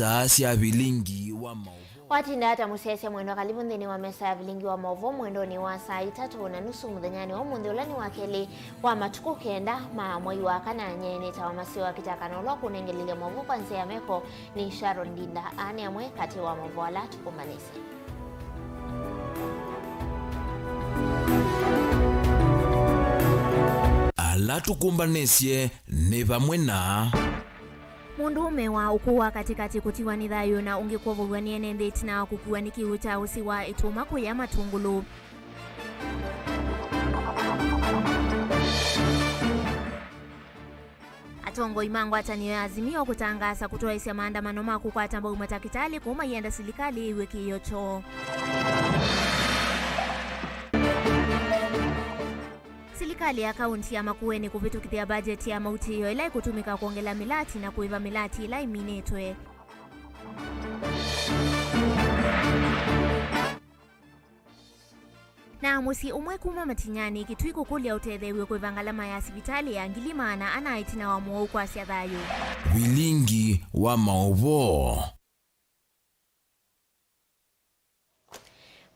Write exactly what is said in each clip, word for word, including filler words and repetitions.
Saa sya vilingi wa maũvoo. Watinda ata mũsyaĩĩsya mwendwa? Karibu nthĩnĩ wa mesa ya vilingi wa maũvoo mwendonĩ wa saa itatũ na nusu mũthenyanĩ wa ũmũnthĩ, ũla nĩ wa kelĩ wa matukũ kenda ma mwei wa kana. Nyie nĩtawa Maseo wa Kitaka, na ũla ũkũnengelelya maũvoo kwa nzĩa ya meko nĩ Sharon Ndinda. Aa nĩ amwe katĩ wa maũvoo ala tũkũmbanĩsye. Ala tũkũmbanĩsye nĩ vamwe na. Mũndũũme wa ũkũũ wa katĩkatĩ kũtiwa nĩ thayũ na ũngĩ kwovow'a nĩ ene nthĩ ĩtina wa kũkuwa nĩ kĩw'ũ kya ũsĩ wa ĩtũma kũya Matũngũlũ. Atongoi ma ngwatanĩo ya Azimio kũtangaasa kũtwaĩsya maandamano ma kũkwata mbau matakĩtalĩ kũu maienda silikalĩ ĩw'e kĩĩo kyoo. Silikalĩ ya kaunti ya Makueni kũvĩtũkĩthya mbajeti ya mautĩĩo ĩla ĩkũtũmĩka kwongela mĩlati na kũĩva mĩlati ĩla ĩminĩtwe. Na mũsyĩ ũmwe kuma Matinyani, Kitui kũkũlya ũtetheew'e kũĩva ngalama ya sivitalĩ ya ngili maana ana ĩtina wa mũwau kwasya thayũ. Vilingi wa maũvoo.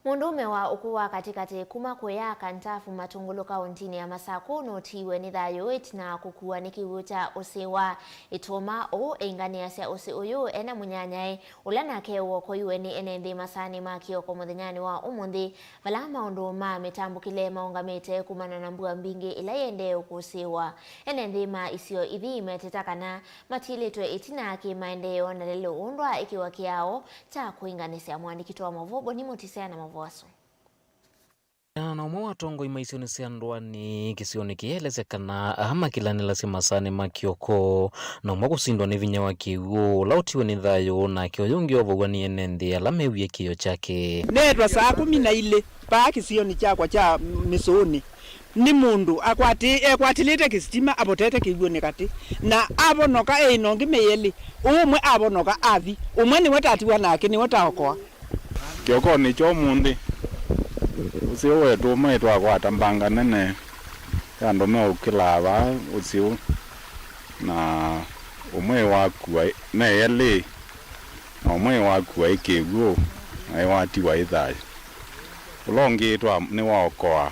Mũndũũme wa ũkũũ wa katĩkatĩ kuma kũya Kantafu Matũngũlũ kaũntinĩ ya Masakũ nũtiiwe nĩ thayũ ĩtina wa kũkuwa nĩ kĩw'ũ kya ũsĩ wa ĩtũma. Ũũ eĩnganĩasya ũsĩ ũyũ ena mũnyanyae, ũla nake wokoiwe nĩ ene nthĩ masaanĩ ma kĩoko mũthenyanĩ wa ũmũnthĩ, vala maũndũ ma mĩtambũkĩle maũngamĩte kumana na mbua mbingĩ ĩla ĩendee ũkũsĩĩwa. Ene nthĩ ma isio ithi meteta kana matiĩlĩtwe ĩtina kĩ maendeeo na lelũ ũndũ wa ĩkĩwa kĩao kya kũinganĩsya. Mũandĩki witũ wa maũvoo Boni Mũtisya na maũvoo asu. Na ũmwe wa atongoi ma isionĩ sya ndũanĩ kĩsionĩ kĩĩ aelesya kana aa makĩlanĩlasya masaanĩ ma kĩoko, na ũmwe kũsindwa nĩ vinya wa kĩw'ũ, ũla ũtiwe nĩ thayũ, nake ũyũ ũngĩ ovow'a nĩ ene nthĩ ala mewie kĩĩo kyake. Neetwa saa kũmi na ilĩ paa kĩsionĩ kyakwa kya Mĩsũũnĩ. Nĩ mũndũ akwatĩ-, ekwatĩlĩte kĩsitima, avotete kĩw'ũnĩ katĩ, na avonoka eĩ na ũngĩ meyelĩ. Ũũ ũmwe avonoka athi, ũmwe nĩwe tatiwa nake, nĩwe taokoa. Kĩokonĩ kya ũmũnthĩ, ũsĩ ũũ etũũma ĩtwakwata mbanga nene ya andũ meũkĩlaa vaa ũsĩ ũũ, na ũmwe wakua, me elĩ, na ũmwe wakua ĩ kĩw'ũ, na ĩwatiwa ĩ thayũ. Ũla ũngĩ ĩtwa nĩwaokoa,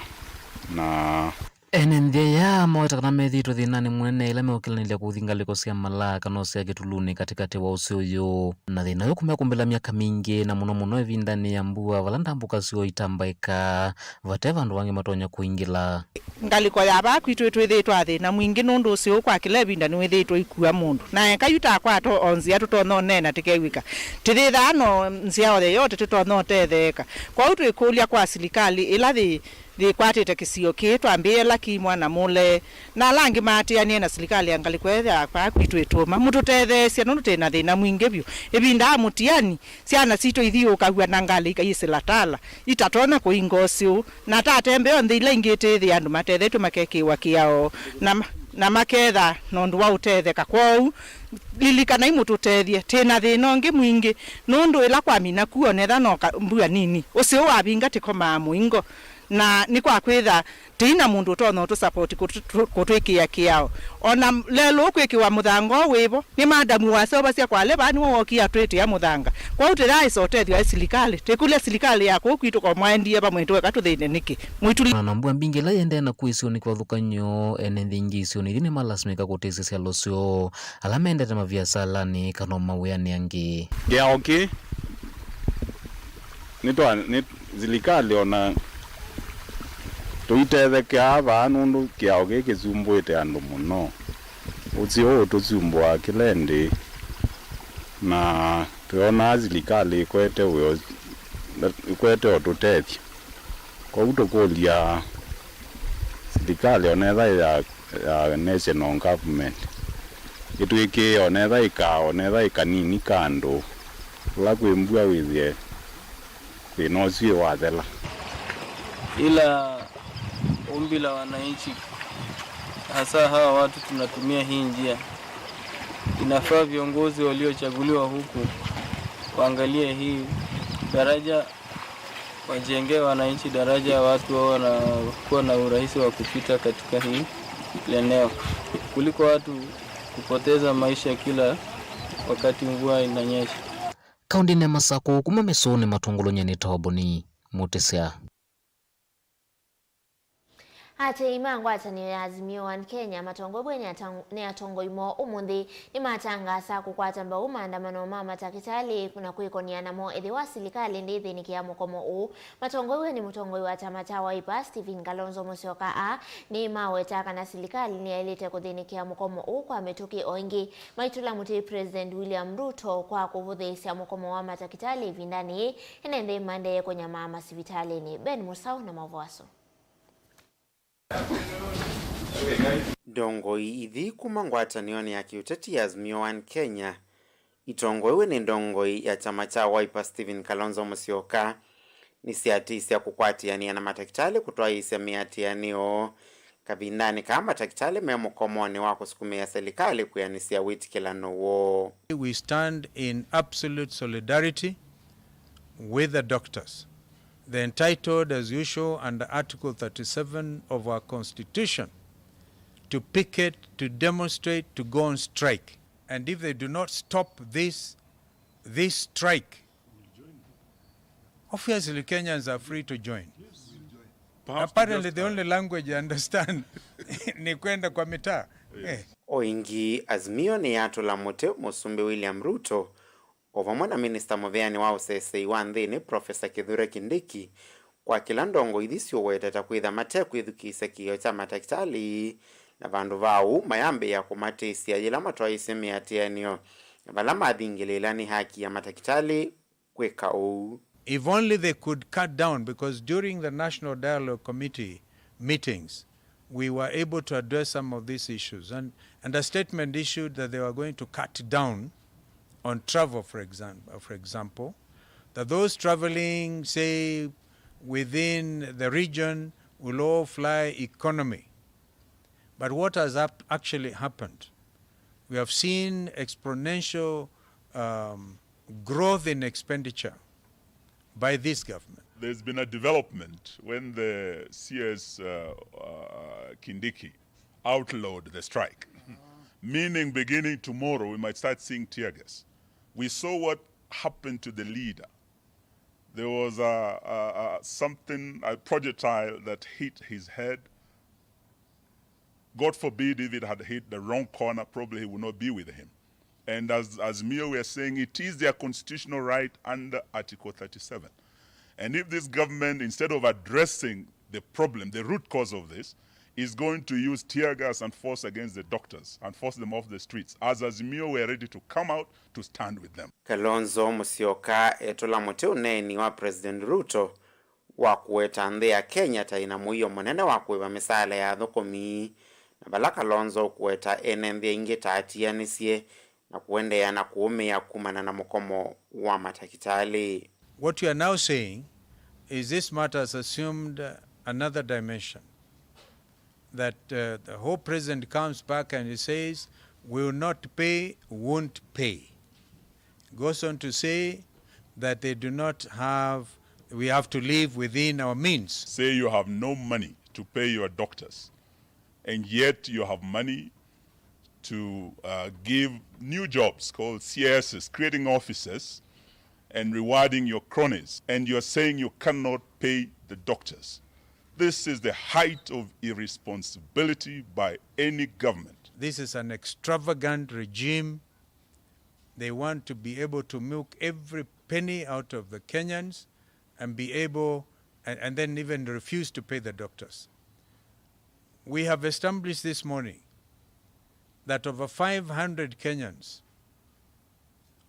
na Ene nthĩ aya maweta kana methĩĩtwe thĩnanĩ mũnene ĩla meũkĩlanĩlya kũthi ngalĩko sya malaa kana ũsea kĩtulunĩ katĩkatĩ wa ũsĩ ũyũ. Na thĩna ũyũ kũmekumbĩla myaka mingĩ, na mũno mũno ĩvindanĩ ya mbua, vala ndambũka syoo itambaĩkaa, vate vandũ vangĩ matonya kũingĩla. Ngalĩko ya vaa kwitũ twĩthĩĩtwe na thĩna mwingĩ, nũndũ ũsĩ ũũ kwa kĩla ĩvinda nĩwĩthĩĩtwe ikua mũndũ. Na eka yu takwata o nzĩa tũtonya ũneena tĩkew'ĩka. Tĩthĩthaa no nzĩa o yeyote tũtonya ũtetheeka. Kwoou twĩkũlya kwa silikalĩ ĩla yĩ yĩkwatĩte kĩsio kĩĩ, twambĩĩe Lucky, Mwanamũle, na ala angĩ maatĩanĩe na silikalĩ ya ngalĩko ĩĩ ya vaa kwitũ ĩtũũma, mũtũtetheesye nũndũ twĩ na thĩna mwingĩ vyũ. Ĩvinda ya mũtiani, syana sitũ ithiũũkaw'a na ngalĩ ikayĩsĩla tala, itatonya kũinga ũsĩ ũũ, na tatembea o nthĩ ila ingĩ ĩtĩĩthĩa andũ matethetw'e makekĩĩwa kĩao, na ma-, na maketha na ũndũ wa ũtetheka. Kwoou, lilikanai mũtũtethye, twĩ na thĩna ũngĩ mwingĩ, nũndũ ĩla kwamina kw'o, onetha no ka-, mbua nini, ũsĩ ũũ wavinga tĩkomaa mũingo. Na nĩ kwa kwĩtha tĩi na mũndũ ũtonya ũtũsapoti kũtũ-, kũtwĩkĩa kĩao. O na lelũ ũkwĩkĩwa mũthanga ũũ wĩvo, nĩ madamu waseũvasya kwale vaa nĩwe wookie atwĩtĩa mũthanga. Kwoou tũyaaĩsa ũtethyo wa silikalĩ, tũkũlya silikalĩ ya kũu kwitũ ko mwaendie vamwe tũeka tũthĩne nĩkĩ? Mũitũli. Na mbua mbingĩ ĩla yĩendee na kũĩsĩwa nĩ kĩvathũkany'o, ene nthĩ ingĩ isionĩ ithi nĩmalasimĩka kũtĩsya syalo syoo, ala mendete maviasalanĩ kana o mawĩanĩ angĩ. Kĩao kĩĩ nĩtwa-, nĩ silikalĩ o na tũitethekeaa vaa nũndũ kĩao kĩĩ kĩsumbũĩte andũ mũno. Ũsĩ ũũ ũtũsumbũaa kĩla ĩndĩĩ, na twĩonaa silikalĩ ĩkwete wĩo, ĩkwete o tũtethyo. Kwoou tũkũlya silikalĩ onetha ya, ya national government ĩtwĩkĩĩe onetha ĩkaa, onetha ĩkanini ka andũ, kũla kwĩ mbua wĩthĩe thĩna ũsu wathela. Ila ombi la wananchi, hasa hawa watu tunatumia hii njia, inafaa viongozi waliochaguliwa huku waangalie hii daraja, wajengee wananchi daraja, watu wao wanakuwa na urahisi wa kupita katika hii eneo, kuliko watu kupoteza maisha kila wakati mvua inanyesha. Kaũndĩnĩ ya Masakũ, kuma Mĩsũnĩ, Matũngũlũ, nyie nĩ Toboni Mũtĩsya. Atei ma ngwatanĩo ya Azimio One Kenya matongoew'e nĩ atang- nĩ atongoi moo ũmũnthĩ nĩmatangaasa kũkwata mbau maandamano ma matakĩtalĩ na kwĩkony'a namo ĩthĩwa silikalĩ ndĩthĩnĩkĩa mũkomo ũũ. Matongoew'e nĩ mũtongoi wa kyama kya Wiper, Stephen Kalonzo Musyoka, aa nĩmaweta kana silikalĩ nĩyaĩlĩte kũthĩnĩkĩa mũkomo ũũ kwa mĩtũkĩ o ĩngĩ maitũla mũtĩ President William Ruto kwa kũvũthĩĩsya mũkomo wa matakĩtalĩ ĩvindanĩ yĩĩ ene nthĩ maendee kũnyamaa masivitalĩnĩ. Ben Mũsaũ na maũvoo asu. Ndongoi ithi kuma ngwatanĩonĩ ya kĩũteti ya Azimio One Kenya, itongoew'e nĩ ndongoi ya kyama kya Wiper Stephen Kalonzo Musyoka, nĩsyatĩsya kũkwatĩanĩa na matakĩtalĩ kũtwaĩĩsya mĩatĩanĩo kavindanĩ kaa matakĩtalĩ me mũkomonĩ wa kũsukumĩa silikalĩ kwĩanĩsya wĩtĩkĩlano woo. We stand in absolute solidarity with the doctors. They're entitled, as usual, under Article thirty-seven of our Constitution, to picket, to demonstrate, to go on strike. And if they do not stop this, this strike, obviously Kenyans are free to join. Apparently the only language I understand ni kwenda kwa mitaa. Eh. O ĩngĩ, Azimio nĩyatũla mũtĩ Mũsumbĩ William Ruto o vamwe na minista mũveanĩ wa ũseseĩ wa nthĩnĩ, Professor Kithure Kindiki, kwa kĩla ndongoi ithi syũweteta kwĩtha matekwĩthukĩĩsya kĩĩo kya matakĩtalĩ, na vandũ va ũu mayambĩĩa kũmatĩsya yĩla matwaĩĩsye mĩatĩanĩo, na vala mathingĩlĩĩla nĩ haki ya matakĩtalĩ kwĩka ũu. If only they could cut down, because during the National Dialogue Committee meetings, we were able to address some of these issues. And, and a statement issued that they were going to cut down on travel, for exam-, for example, that those traveling, say, within the region will all fly economy. But what has ap- actually happened? We have seen exponential um, growth in expenditure by this government. There's been a development when the C S uh, uh, Kindiki outlawed the strike, meaning beginning tomorrow we might start seeing tear gas. We saw what happened to the leader. There was a, a, a something, a projectile that hit his head. God forbid if it had hit the wrong corner, probably he would not be with him. And as, as Mio were saying, it is their constitutional right under Article thirty-seven. And if this government, instead of addressing the problem, the root cause of this, is going to use tear gas and force against the doctors and force them off the streets, as Azimio were ready to come out to stand with them. Kalonzo Musyoka etũla mũtĩ ũneeni wa President Ruto wa kũweta nthĩ ya Kenya ta ĩna mũio mũnene wa kũĩva mĩsaala ya athũkũmi, na vala Kalonzo ũkũweta ene nthĩ aingĩ ta atianĩsye na kũendeea na kũũmĩa kumana na mũkomo wa matakĩtalĩ. What you are now saying is this matter has assumed another dimension, that uh, the whole president comes back and he says, "We will not pay, won't pay." Goes on to say that they do not have, we have to live within our means. Say you have no money to pay your doctors, and yet you have money to uh, give new jobs called C S Ss, creating offices and rewarding your cronies, and you're saying you cannot pay the doctors. This is the height of irresponsibility by any government. This is an extravagant regime. They want to be able to milk every penny out of the Kenyans and be able, and, and then even refuse to pay the doctors. We have established this morning that over five hundred Kenyans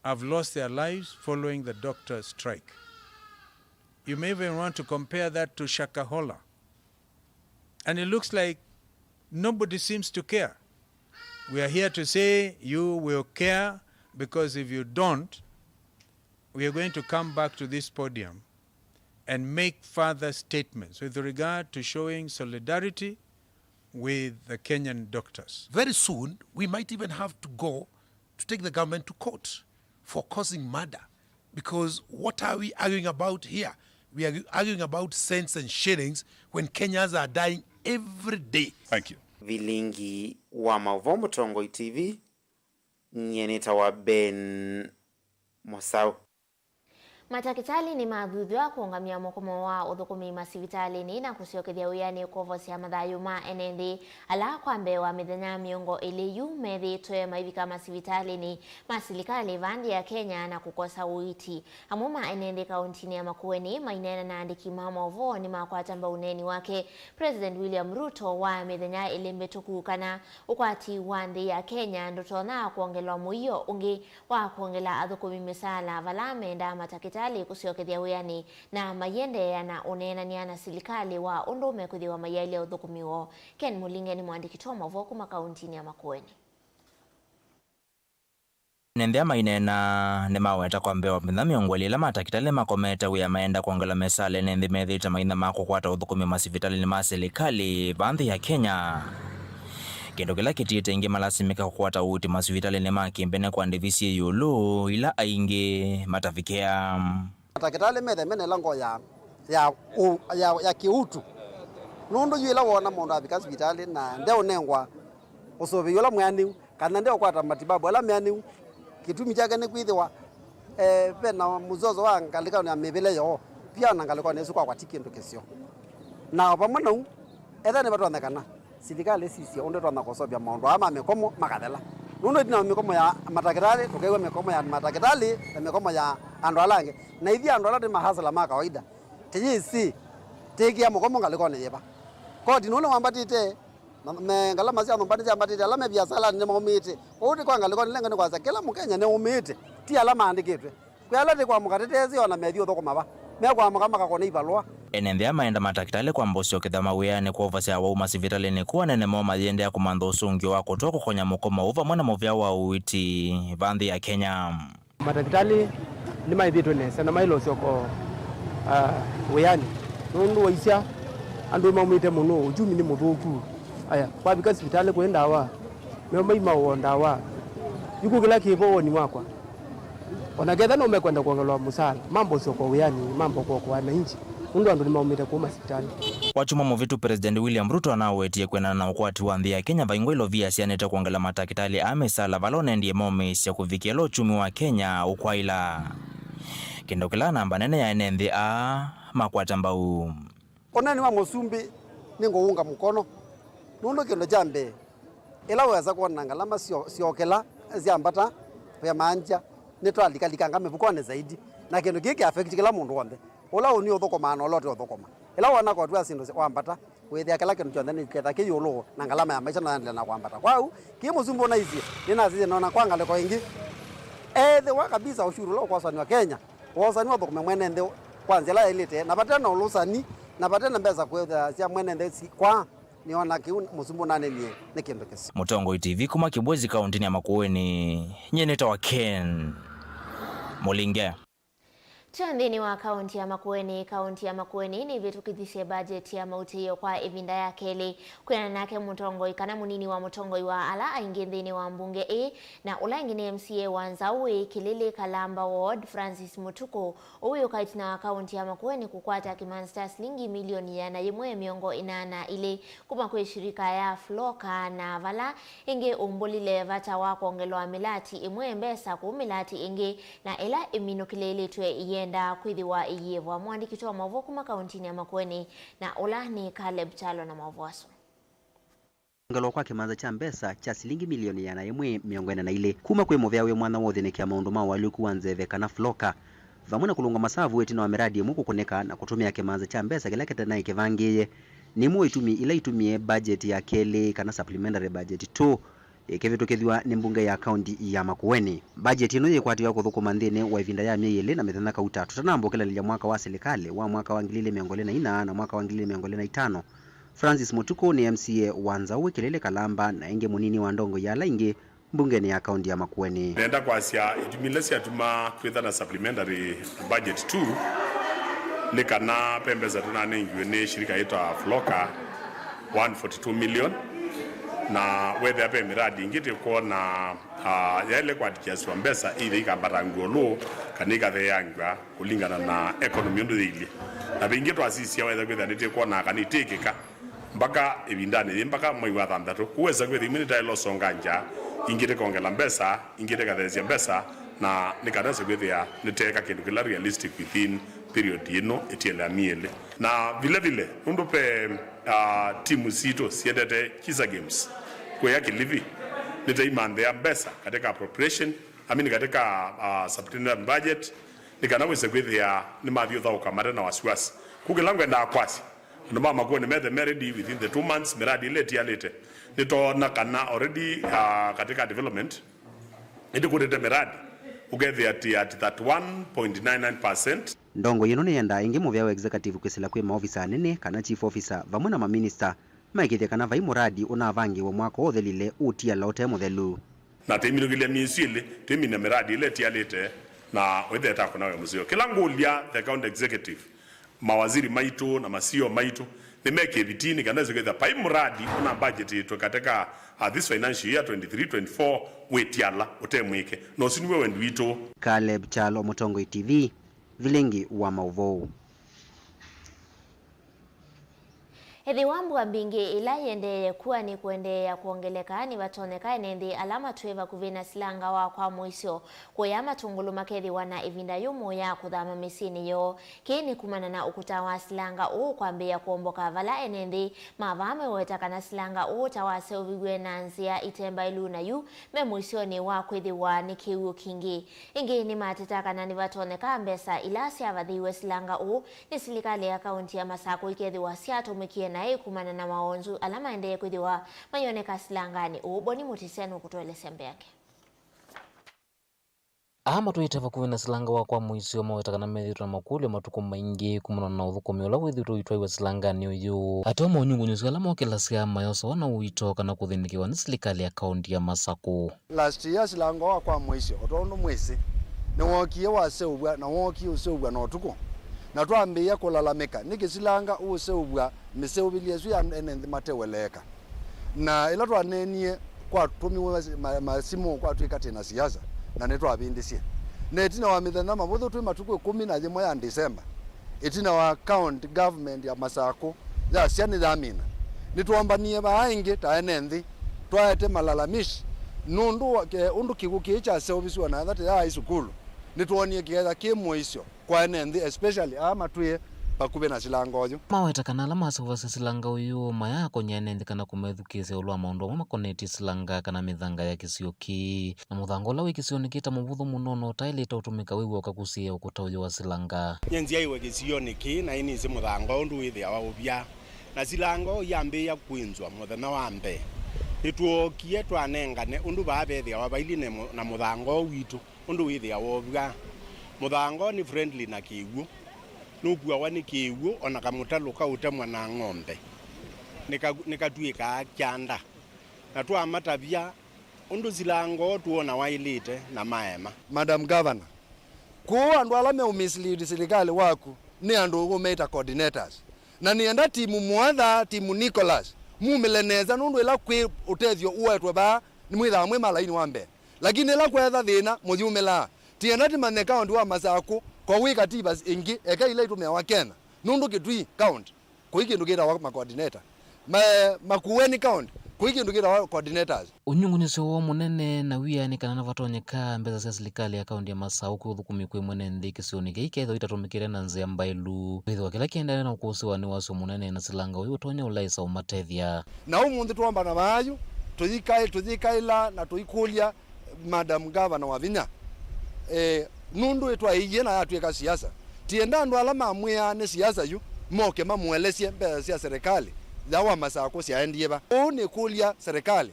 have lost their lives following the doctors' strike. You may even want to compare that to Shakahola. And it looks like nobody seems to care. We are here to say you will care, because if you don't, we are going to come back to this podium and make further statements with regard to showing solidarity with the Kenyan doctors. Very soon, we might even have to go to take the government to court for causing murder, because what are we arguing about here? We are arguing about cents and shillings when Kenyans are dying every day. Thank you. Vilingi wa Maũvoo Mũtongoi T V, Nyie nĩtawa Ben Mũsaũ. Matakĩtalĩ nĩmathuthw'a kũũngamya mũkomo wa ũthũkũmi masivitalĩnĩ na kũsyokethya wĩanĩ kwovosya mathayũ ma ene nthĩ ala kwa mbee wa mĩthenya mĩongo ĩlĩ yu methĩĩtwe maivika masivitalĩnĩ ma silikalĩ vaa nthĩ ya Kenya na kũkosa ũiiti. Amwe ma ene nthĩ kauntinĩ ya Makueni maineena na andĩki ma maũvoo nĩmakwata mbau ũneeni wake President William Ruto wa mĩthenya ĩlĩ mĩtũku kana ũkwati wa nthĩ ya Kenya ndũtonya kwongelwa mũio ũngĩ wa kwongela athũkũmi mĩsaala vala mendaa matakĩtalĩ kũsyokethya wĩanĩ na maiendeea na ũneenany'a na silikalĩ wa ũndũ mekwĩthĩwa maiaĩlya ũthũkũmi woo. Ken Mũlinge nĩ mũandĩki wa maũvoo kuma kauntinĩ ya Makueni. Ene nthĩ maineena nĩmaweta kwa mbee wa mĩthenya mĩongo ĩlĩ ĩla matakĩtalĩ makomete wĩa maenda kwongela mĩsaala ene nthĩ methĩĩtwe maithamaa kũkwata ũthũkũmi masivitalĩnĩ ma silikalĩ vaa nthĩ ya Kenya. Kĩndũ kĩla kĩtiĩte ĩngĩ malasimĩka kũkwata ũiiti masivitalĩnĩ ma kĩmbene kwa ndĩvi syĩ ĩũlũ ila aingĩ matavikĩa. Matakĩtalĩ methe mena ĩla ngoo ya, ya, ũ- ya, ya kĩutu. Nũndũ yu ĩla woona mũndũ avika sivitalĩ na ndeũnengwa ũsũvĩi ũla mwĩanĩu, kana ndeũkwata matibabu ala meanĩu. Kĩtumi kyake nĩ kwĩthĩwa eh, ve na mũzozo wa ngalĩkonĩ ya mĩvĩle yoo, pia na ngalĩkonĩ ĩsu kwakwa ti kĩndũ kĩseo. Na o vamwe nau, ethĩwa nĩvatonyekana, silikalĩ sisye ũndũ ĩtonya kũseũvya maũndũ aa ma mĩkomo makathela. Nũndũ ĩtina wa mĩkomo ya matakĩtalĩ, tũkew'a mĩkomo ya matakĩtalĩ na mĩkomo ya andũ ala angĩ. Na ithyĩ andũ ala twĩ mahasla ma kawaida, tĩyĩsĩ tĩkĩa mũkomo ngalĩkonĩ yĩva. Koti nũndũ wambatĩte, Na me ngalama sya nyũmba nĩsyambatĩte, ala me viasalanĩ nĩmaũmĩĩte. Ũu ti kwa ngalĩkonĩ, lengo nĩ kwasya kĩla Mũkenya nĩũmĩĩte, ti ala maandĩkĩtwe. Kwĩ ala tĩ kwa mũkate teesĩ o na methi ũthũkũma va, mekwamũka makakũna ivalũa. Ene nthĩ aa maenda matakĩtalĩ kwamba ũsyokethya mawĩanĩ kwovosya awau masivitalĩnĩ kũu anene moo mayĩendeea kũmantha ũsũngĩo wa kũtw'a kũkonya mũkomo ũu vamwe na mũvea wa ũiiti vaa nthĩ ya Kenya. Matakĩtalĩ nĩmaĩthĩtwe nesa na maĩle ũsyoka o, ah, wĩanĩ nũndũ waisya andũ nĩmaũmĩĩte mũno, uchumi nĩ mũthũku. Aya, wavika sivitalĩ kũĩ ndawa, nĩo maimaũa o ndawa. Yu kwĩ kĩla kĩ vo woni wakwa? O na ketha no mekwenda kwongelwa mũsaala, mamba ũsyoka o wĩanĩ, mamba kũokoa wananchi nũndũ andũ nĩmaũmĩĩte kũu masivitalĩ. Wakyumwa mũvĩtu, President William Ruto anawetie kwendana na ũkwati wa nthĩ ya Kenya vaingwa ilovia syanĩte kwongela matakĩtalĩ aa mĩsaala vala ũnendie momĩĩsya kũvikĩa ĩla ũkyumi wa Kenya ũkwaĩla, kĩndũ kĩla namba nene ya ene nthĩ aa makwata mbau. Ũneeni wa mũsumbĩ nĩngũũnga mũkono, nũndũ kĩndũ kya mbee, ĩla wesa kwona ngalama syo- syokela syambata, vyamantya nĩtwalikalikanga mĩvukonĩ zaidi, na kĩndũ kĩĩ kĩ affect kĩla mũndũ w'onthe, ũla ũnĩ ũthũkũmaa na ũla ũte ũthũkũma. Ĩla wona koti wa syĩndũ wambata, wĩthĩa kĩla kĩndũ kyonthe nĩketha kĩ ĩũlũ na ngalama ya maisha no yaendelee na kwambata. Kwa ũu, kĩĩ mũsumbĩ ũnaisye, nĩnasisye nona kwa ngalĩko ĩngĩ, ethĩwa kabisa ũshuru ũla ũkwosanywa Kenya, wosanywa ũthũkũme mwene nthĩ kwa nzĩa ĩla yaĩlĩte, na vate na ũlũsani, na vate na mbesa kwĩthĩa sya mwene nthĩ si- kwa. Nĩona kĩu mũsumbĩ ũnanenie nĩ kĩndũ kĩseo. Mũtongoi T V kuma Kibwezi kaũntĩnĩ ya Makueni, nyie nĩtawa Ken Mũlinge. Twĩ nthĩnĩ wa kaũntĩ ya Makueni, kaũntĩ ya Makueni nĩvĩtũkĩthisye mbajeti ya mautĩĩo kwa ĩvinda ya kelĩ. Kwĩanana nake mũtongoi kana mũnini wa mũtongoi wa ala aingĩ nthĩnĩ wa mbunge ĩĩ na ũla ĩngĩ nĩ M C A wa Nzaũ wĩ Kĩlĩlĩ Kalamba Ward, Francis Mũtukũ, ũwĩũka ĩtina wa kaũntĩ ya Makueni kũkwata kĩmanza kya silingi milioni ĩana yĩmwe mĩongo ĩna na ilĩ kuma kwĩ shirika ya Floka, na vala ĩngĩ ũmbũlile vata wa kwongelwa mĩlati ĩmwe mbesa kũu mĩlati ĩngĩ na ĩla ĩminũkĩlĩĩlĩtw'e ĩyenda kwĩthĩwa ĩyĩvwa. Mũandĩki witũ wa maũvoo kuma kaũntĩnĩ ya Makueni na ũla nĩ Caleb Kyalo na maũvoo asu. Kwongelwa kwa kĩmanza kya mbesa kya silingi milioni ĩana yĩmwe mĩongo ĩna na ilĩ kuma kwĩ mũvea wĩ mwanya wa ũthĩnĩkĩa maũndũ ma ũalyũku wa nzeve kana Floka, vamwe na kũlũnga masavu ĩtina wa mĩradi ĩmwe kũkũnĩka na kũtũmĩa kĩmanza kya mbesa kĩla kĩtenaĩ kĩvangĩĩe, nĩ imwe wa itumi ila itumie budget ya kelĩ kana supplementary budget two ĩkĩvĩtũkĩthw'a nĩ mbunge ya kaunti ya Makueni. Budget ĩno yĩkwatĩawa kũthũkũma nthĩnĩ wa ĩvinda ya myei ĩlĩ na mĩthenya kauta tũtanamba ũkĩlanĩlya mwaka wa silikalĩ wa mwaka wa ngili ilĩ mĩongo ĩlĩ na ina na mwaka wa ngili ilĩ mĩongo ĩlĩ na itano. Francis Mũtukũ nĩ M C A wa Nzaũ wĩ Kĩlĩlĩ Kalamba na ĩngĩ mũnini wa ndongoi ya ala ingĩ mbungenĩ ya kaunti ya Makueni. Nenda kwasya itumi ila syatuma twĩtha na supplementary budget two nĩ kana ve mbesa tũnanengiwe nĩ shirika yĩtawa Floka one forty two million, na wethĩa ve mĩradi ĩngĩ tĩkwona, ah, yaĩle kũandĩkĩasw'a mbesa either ikambatangw'a ĩũlũ kana ikatheeangw'a kũlingana na economy ũndũ yĩilyĩ. Na vĩngĩ twasisya wesa kwĩthĩa nĩtĩkwonaa kana itĩkĩka mpaka ĩvindanĩ yĩĩ, mpaka mwei wa thanthatũ. Kũu wesa kwĩthĩa imwe nĩtaĩle ũsonga ngya Ingĩ tĩkongela mbesa, ingĩ tĩkatheesya mbesa, na nĩ kana ĩse kwĩthĩa nĩteeka kĩndũ kĩla realistic within period ĩno ĩtiele ya myei ĩlĩ. Na vile vile, nũndũ ve, ah, timu sitũ siendete Kisa Games kũya Kilifi, nĩtaimanthĩa mbesa katika appropriation, I mean, katika, ah, supplementary budget, nĩ kana wĩse kwĩthĩa nĩmathiũthaũka mate na wasiwasi. Kũu kĩla ngwendaa kwasya, andũ ma Makueni methe me ready within the two months, miradi ĩla ĩtialĩte. Nĩtoona kana already, ah, katika development, nĩtũkũnĩte miradi, ũkethĩa atĩ at thirty-one point nine nine percent. Ndongoi ĩno nĩyendaa ĩngĩ mũvĩa wa executive kwĩsĩla kwĩ maovisa anene kana chief officer vamwe na maminista maĩkĩĩthye kana vai mũradi ũnavangĩĩwe mwaka ũũ ũthelile ũũtiala ũte mũthelu. Na tĩminũkĩlya myei ĩsu ĩlĩ, twĩmine miradi ĩla ĩtialĩte na wĩthĩa ĩtakũna wĩa mũseo. Kĩla ngũlya the county executive, mawaziri maitũ na ma C E O maitũ nĩmekĩe vitii nĩ kana ĩse kwĩthĩa vai mũradi ũnabudgetĩtwe katika, uh, this financial year twenty-three twenty-four wĩtiala ũte mwĩke. Na ũsu nĩw'o wendi witũ. Caleb Kyalo, Mũtongoi T V, Vilingi wa Maũvoo. Ethĩwa mbua mbingĩ ĩla ĩendeeye kua nĩkũendeea kwongeleka, nĩvatonyeka ene nthĩ ala matwĩe vakuvĩ na silanga wa kwa mũisyo kũya matũngũlũ makethĩwa na ĩvinda yũmũ ya kũthama mĩsyĩnĩ yoo. Kĩĩ nĩ kumana na ũkũta wa silanga ũũ kwambĩĩa kũomboka, vala ene nthĩ ma vaa meweta kana silanga ũũ ta waseũviw'e na nzĩa ite mbaĩlu, na yu me mũisyonĩ wa kwĩthĩwa nĩ kĩw'ũ kingĩ. Ĩngĩ nĩmateta kana nĩvatonyeka mbesa ila syavathĩiwe silanga ũũ nĩ silikalĩ ya kaunti ya Masakũ ikethĩwa syatũmĩkie naĩ kumana na mawonzu ala maendee kwĩthĩwa mayoneka silanganĩ ũũ. Boni Mũtĩsya nũkũtũelesya mbeange. Aa matũĩte vakuvĩ na silanga wa kwa mũisyo maweta kana methĩĩtwe na makũlyo matukũ maingĩ kumana na ũthũkũmi ũla wĩthĩĩtwe ũitwaiwa silanganĩ ũyũ. Ateo monyungunyĩsyo ala mokĩlasya mayosawa na ũito kana kũthĩnĩkĩwa nĩ silikalĩ ya kaunti ya Masakũ. Last year silanga wa kwa mũisyo, o tondũ mwĩsĩ, nĩwookie waseũvw'a na wookie ũseũvw'a na ũtukũ, na twambĩĩa kũlalamĩka, nĩkĩ silanga ũũseũvw'a mĩseũvĩlye ĩsu ya ene nthĩ mateweleeka? Na ĩla twaneenie, kwatũmiwe ma-, masimũ kwatw'ĩka twĩ na siasa, na nĩtwavĩndĩsye. Na ĩtina wa mĩthenya mavũthũ, twĩ matukũ ĩkũmi na yĩmwe ya December, ĩtina wa county government ya Masakũ yasya nĩyamina, nĩtwombanie vaa ĩngĩ ta ene nthĩ, twaete malalamishi nũndũ wa, ke-, ũndũ kĩw'ũ kĩĩ kyaseũvisiwe na ethate yaĩ sukulu. Nĩtwoonie kĩketha kĩ mũisyo kwa ene nthĩ, especially aa matwĩe vakuvĩ na silanga ũyũ. Maweta kana ala maseũvasya silanga ũyũ mayaakonya ene nthĩ kana kũmethukĩĩsya ĩũlũ wa maũndũ amwe makonetye silanga kana mĩthanga ya kĩsio kĩĩ. Na mũthanga ũla wĩ kĩsionĩ kĩĩ ta mũvũthũ mũno na ũtaĩlĩte ũtũmĩka wĩw'a ũkakusĩĩa ũkũta ũyũ wa silanga. Nyie nzyaĩwe kĩsionĩ kĩĩ na nĩnĩsĩ mũthanga ũũ ũndũ wĩthĩawa ũvya. Na silanga ũũ yambĩĩa kwĩnzwa mũthenya wa mbee, nĩtwookie twanengane ũndũ vaa vethĩawa vailyĩ na mũ-, na mũthanga ũũ witũ ũndũ wĩthĩawa ũvya. Mũthanga ũũ nĩ friendly na kĩw'ũ, nũkuawa nĩ kĩw'ũ, o na kamũtalũ kaũtemwa na ng'ombe nĩka-, nĩkatw'ĩkaa kyanda. Na twamatavya ũndũ silanga ũũ tũona waĩlĩte na maema. Madam Governor, kũũ andũ ala meũmislead silikalĩ waku nĩ andũ ũmeĩta coordinators. Na nĩenda timu Mwatha, timu Nicholas, mumĩle nesa, nũndũ ĩla kwĩ ũtethyo ũetwe vaa, nĩmwĩthaa mwĩ malaini wa mbee. Lakini ĩla kwetha thĩna, mũyumĩlaa. Tienda tĩmanye kaũnti wa Masakũ, ko wĩ katiba ĩngĩ, eka ila itũmĩawa Kenya, nũndũ Kitui county kũi kĩndũ kĩtawa ma coordinator. Ma-, Makueni county kũi kĩndũ kĩtawa coordinators. Ũnyungunyĩsyo woo mũnene na wia nĩ kana nĩvatonyeka mbesa sya silikalĩ ya kaunti ya Masakũ kwĩ ũthũkũmi kwĩ mwene nthĩ kĩsionĩ kĩĩ ikethĩwa itatũmĩkĩte na nzĩa mbaĩlu. Kwĩthĩwa kĩla kĩendeee na ũkũsĩwa nĩ wasyo mũnene na silanga ũyũ ũtonya ũlaĩsa ũmatethya. Na ũmũnthĩ twombana vaa yu, tũyikaĩ-, tũyikaĩla na tũikũlya Madam Governor Wavinya, eh, nũndũ ĩtwaĩie na yatw'ĩka siasa. Tienda andũ ala mamwĩaa nĩ siasa yu moke mamũelesye mbesa sya serikali ya wa Masakũ syaendie va. Ũu nĩkũlya serikali.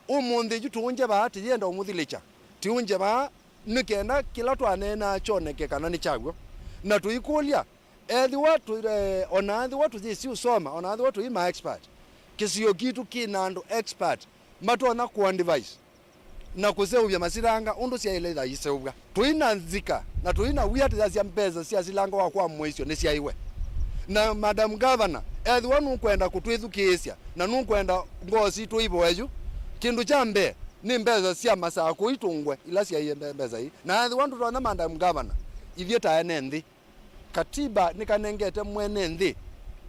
Ũmũnthĩ yu tũũngye vaa, tĩyenda ũmũthilĩkya. Tĩũngye vaa nĩ kenda kĩla twaneenaa kyoneke kana nĩ kya w'o. Na tũikũlya, ethĩwa tũ-, eh, o na ethĩwa tũyĩsĩ ũsoma, o na ethĩwa tũi ma expert, kĩsio kitũ kĩ na andũ expert matonya kũ advise na kũseũvya masilanga ũndũ syaĩle yaiseũvw'a. Tũi na nzika na tũi na wia tũyasya mbesa sya silanga wa kwa mũisyo nĩsyaĩwe. Na Madam Governor, ethĩwa nũkwenda kũtwĩthukĩĩsya na nũkwenda ngoo sitũ ivoe yu, kĩndũ kya mbee nĩ mbesa sya Masakũ itũngwe ila syaie mbe-, mbesa ii. Na ethĩwa ndũtonya, Madam Governor, ithyĩ ta ene nthĩ, katiba nĩkanengete mwene nthĩ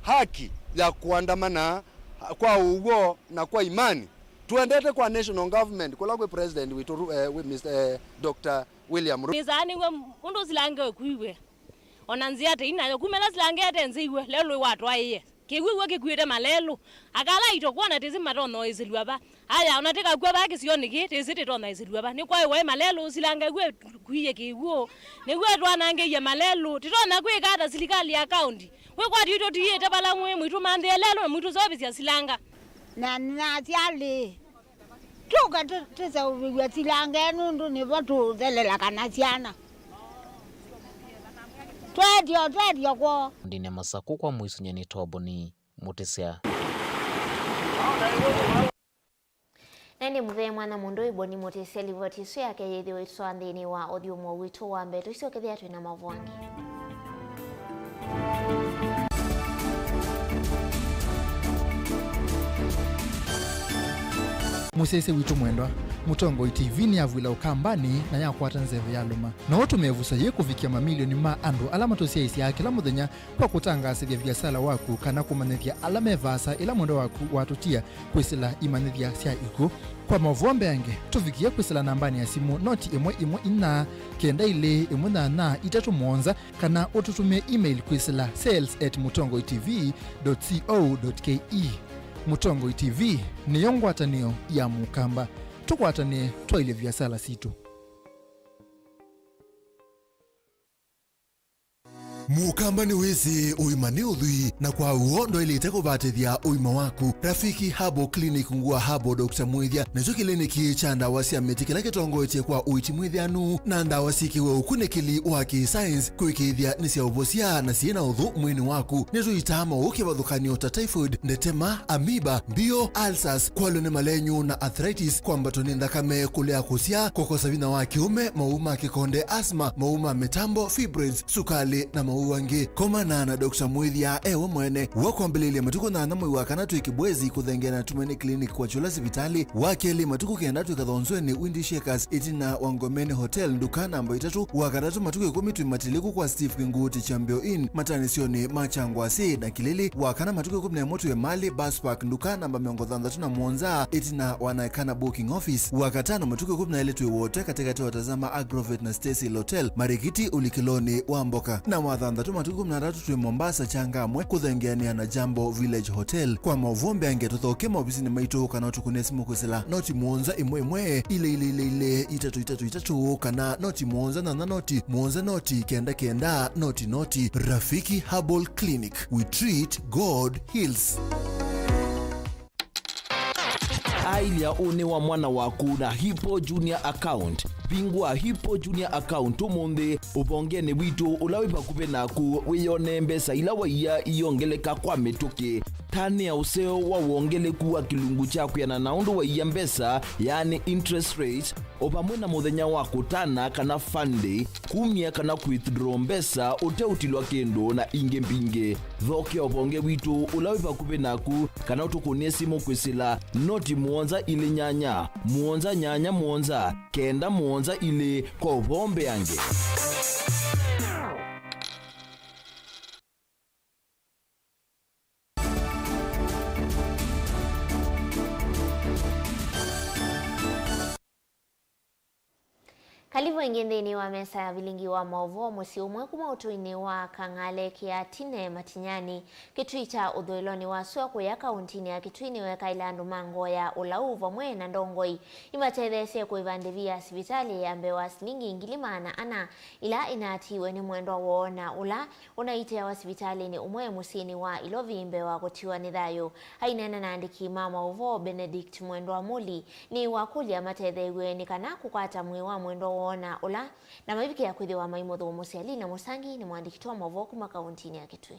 haki ya kũandamana kwa ũw'o na kwa imani, Tũendete kwa national government kũla kwĩ president witũ Ru-, eh, wi-, Mister, eh, Doctor William Ruto. Nĩsaa nĩw'o ũndũ silanga ĩkuiwe. Ona nzĩa tei nayo, kumela silanga ĩte nzĩiwe, lelũ watwaĩe. Kĩw'ũ ĩw'o kĩkuĩte malelũ. Akala aitũ kwona tĩsĩ matonya ũĩsĩlw'a va. Aya, ona tĩkakw'a vaa kĩsionĩ kĩĩ, tĩsĩ tĩtonya ũĩsĩlw'a va. Nĩkwaĩwa ĩ malelũ, silanga ĩw'o ĩkuie kĩw'ũ. Nĩw'o ĩtwanangĩie malelũ. Tĩtonya kwĩka ata silikalĩ ya kaunti? Wĩkwatyo itũ tiĩte vala mwĩ, mwĩtũmanthĩe lelũ na mwĩtũseũvĩsya silanga. Na nasyalĩ. Tũka tũ-, tũseũvĩw'a silanga ĩno nũndũ nĩvo tũũthelela kana syana. Twetyo, twetyo kwoo. Ndine Masakũ kwa mũisũnyani Toboni Mũtĩsya. Na ĩndĩ mũthee mwana mũndũ Iboni Mũtĩsya livoti ĩsu yake yĩthĩwe ĩtũtwaa nthĩnĩ wa ũthyũmũo witũ wa mbee. Tũisyokethĩa twĩ na maũvoo angĩ. Mũsyaĩĩsya witũ mwendwa, Mũtongoi T V nĩyavw'ĩla Ũkambanĩ na yakwata nzeve ya lũma. No ũtũmĩe vusa yĩĩ kũvikĩa mamilioni ma andũ ala matũsyaĩĩsyaa kĩla mũthenya kwa kũtangaasĩthya viasala waku kana kũmanyĩthya ala me vaasa ĩla mwendwa waku watũtia kwĩsĩla imanyĩthya sya ikw'ũ. Kwa maũvoo mbeange, tũvikĩe kwĩsĩla nambanĩ ya simũ noti ĩmwe ĩmwe inya kenda ilĩ ĩmwe nyanya itatũ mũonza, kana ũtũtũmĩe email kwĩsĩla sales at mutongoi T V dot co dot K E. Mũtongoi T V nĩyo ngwatanĩo ya Mũkamba. Tũkwatanĩe twaĩlye viasala sitũ. Mũkamba nĩwĩsĩ ũima nĩ ũthwii, na kwa w'o ndwaĩlĩte kũvatĩthya ũima waku. Rafiki Herbal Clinic Ngua Herbal Doctor Mwĩthya nĩkyo kĩliniki kya ndawa sya mĩtĩ kĩla kĩtongoetye kwa ũiiti mwĩthĩanu na ndawa syĩkĩwe ũkunĩkĩli wa kĩ-science kũĩkĩĩthya nĩ sya ũvosya na syĩ na ũthũ mwĩĩnĩ waku. Nĩtũitaa maũũ kĩvathũkany'o ta typhoid, ndetema, amoeba, mbio, ulcers, kwalw'a nĩ malenyũ na arthritis, kwambatwa nĩ nthakame, kũlea kũsyaa, kũkosa vinya wa kĩũme, maũũ ma kĩkonde, asthma, maũũ ma mĩtambo, fibroids, sukalĩ, na maũũ angĩ. Komana na Doctor Mwĩthya e we mwene. Wa kwambĩlĩlya matukũ nyanya mwei wa kana twĩ Kibwezi kũthengeana na Tumaini Clinic kwa Chula sivitalĩ. Wa kelĩ matukũ kenda twĩ Kathonzweni Windy Shakers ĩtina wa Ngomeni Hotel, nduka namba itatũ. Wa katatũ matukũ ĩkũmi twĩ Matiliku kwa Steve Kinguti Chambio Inn, matanĩsyonĩ ma Kyangwasĩ na Kilili. Wa kana matukũ ĩkũmi na ĩmwe twĩ Mali Bus Park, nduka namba mĩongo thanthatũ na mũonza ĩtina wa Naekana Booking Office. Wa katano matukũ ĩkũmi na elĩ twĩ Wote katĩkatĩ wa Tazama Agrovet na Stacy Hotel, Marikiti ũlikĩlonĩ wa mboka. Na wa thanthatũ matukũ ĩkũmi na atatũ twĩ Mombasa Changamwe kũthengeanĩa na Jambo Village Hotel. Kwa maũvoo mbeange tũthoke maovisinĩ maitũ kana ũtũkũnĩe simũ kwĩsĩla noti mũonza ĩmwe ĩmwe ilĩ ilĩ ilĩ ilĩ itatũ itatũ itatũ kana noti mũonza nyanya noti mũonza noti kenda kenda noti noti. Rafiki Herbal Clinic, we treat, God heals. Aĩlya ũnĩ wa mwana waku na Hippo Junior Account. Vingũa Hippo Junior Account ũmũnthĩ ũvongenĩ witũ ũla wĩ vakuvĩ naku, wĩyonee mbesa ila waia iongeleka kwa mĩtũkĩ. Tanĩa ũseo wa wongeleku wa kĩlungu kya kwĩanana na ũndũ waia mbesa, yaani interest rate, o vamwe na mũthenya wa kũtana kana fund day, kumya kana withdraw mbesa ũteũtilwa kĩndũ, na ingĩ mbingĩ. Thokea ũvonge witũ ũla wĩ vakuvĩ naku kana ũtũkũnĩe simũ kwĩsĩla noti mũonza ilĩ nyanya, mũonza nyanya mũonza, kenda mũonza ilĩ kwa ũvoo mbeange. Kalivu ĩngĩ nthĩnĩ wa mesa ya vilingi wa maũvoo. Mũsyĩ ũmwe kuma ũtũinĩ wa Kang'ale Kĩatine Matinyani, Kĩtui kya ũthũĩlonĩ wa sua kũya kauntinĩ ya Kĩtui nĩwekaĩle andũ ma ngoo ya ũlau vamwe na ndongoi imatetheesye kũĩva ndĩvi ya sivitalĩ ya mbee wa silingi ngili maana ana ila inaatiiwe nĩ mwendwa woo na ũla ũnaiteawa sivitalĩnĩ ũmwe mũsyĩnĩ wa Ilovi mbee wa kũtiwa nĩ thayũ. Aineena na andĩki ma maũvoo, Benedict Mwendwa Muli nĩwakũlya matetheew'e nĩ kana kũkwata mwĩĩ wa mwendwa woo na ũla, na maivikĩa kwĩthĩwa maimũthũmũsya. Lina Mũsangi nĩ mũandĩki wa maũvoo kuma kauntinĩ ya Kĩtui.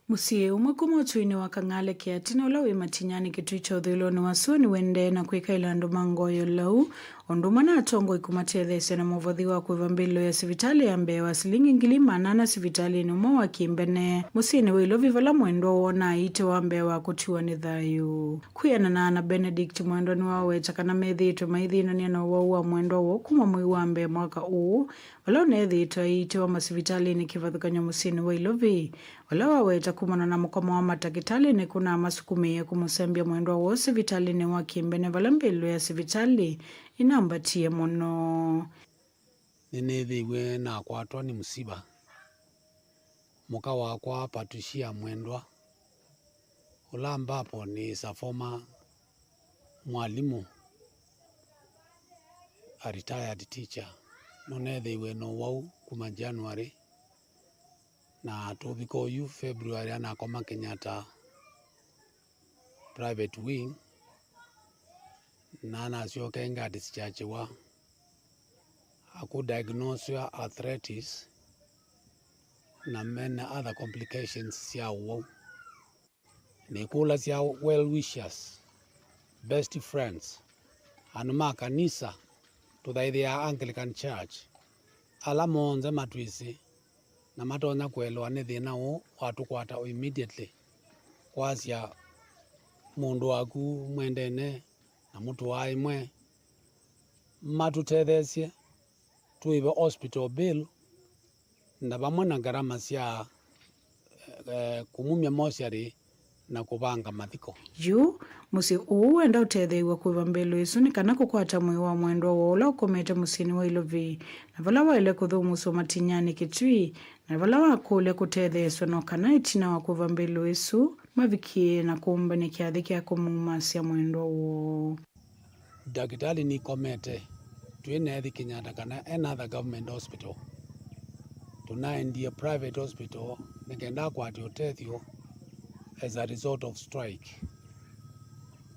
Mũsyĩ ũmwe kuma ũtũinĩ wa Kang'ale Kĩatine ũla wĩ Matinyani, Kĩtui kya ũthũĩlonĩ wa sua, nĩwendee na kwĩkaĩla andũ ma ngoo ya ũlau ũndũ ũmwe na atongoi kũmatetheesya na mũvothi wa kũĩva mbĩlĩlo ya sivitalĩ ya mbee wa silingi ngili maana ana sivitalĩnĩ ũmwe wa Kĩmbene, mũsyĩnĩ wa Ilovi, vala mwendwa woo na aĩtye wa mbee wa kũtiwa nĩ thayũ. Kwĩanana na Benedict, mwendwa nĩwaweta kana methĩĩtwe maithĩnanĩa na ũwau wa mwendwa woo kuma mwei wa mbee mwaka ũũ, vala ũneethĩĩtwe aiitĩwa masivitalĩnĩ kĩvathũkany'o mũsyĩnĩ wa Ilovi, vala waweta kumana na mũkomo wa matakĩtalĩ nĩkũnamasukumĩie kũmũsembya mwendwa woo sivitalĩnĩ wa Kĩmbene, vala mbĩlĩlo ya sivitalĩ ĩnambatie mũno. Nĩnĩthĩiwe nakwatwa nĩ mũsiva. Mũka wakwa Patricia Mwendwa, ũla ambapo nĩ a former mwalimũ, a retired teacher, nũneethĩiwe na ũwau kuma January, na tũvika oyu February anakoma Kenyatta private wing, na nasyoka ĩngĩ a dischargewa, akũ diagnoswa arthritis na many other complications sya ũwau. Nĩkũlasya well wishers, best friends, andũ ma kanisa tũthaithĩaa Anglican Church, ala monthe matwĩsĩ na matonya kũelewa nĩ thĩna ũũ watũkwata o immediately, kwasya mũndũ waku mwendene na mũtũaa ĩmwe, matũtetheesye tũĩve hospital bill na vamwe na ngarama sya, eh, kũmumya mosyarĩ na kũvanga mathiko. Yu, mũsyĩ ũũ wenda ũtetheew'a kũĩva mbĩlĩlo ĩsu nĩ kana kũkwata mwĩĩ wa mwendwa woo ũla ũkomete mũsyĩnĩ wa Ilovi, na vala waĩle kũthũmũsw'a Matinyanĩ, Kitui, na vala wakũlya kũtetheesw'a no kana ĩtina wa kũĩva mbĩlĩlo ĩsu, mavikie na kũmbany'a kyathĩ kya kũmumasya mwendwa woo. Ndakĩtalĩ nĩkomete, twĩ na ethi Kenyatta kana any other government hospital. Tũnaendie private hospital nĩ kenda akwate ũtethyo as a result of strike.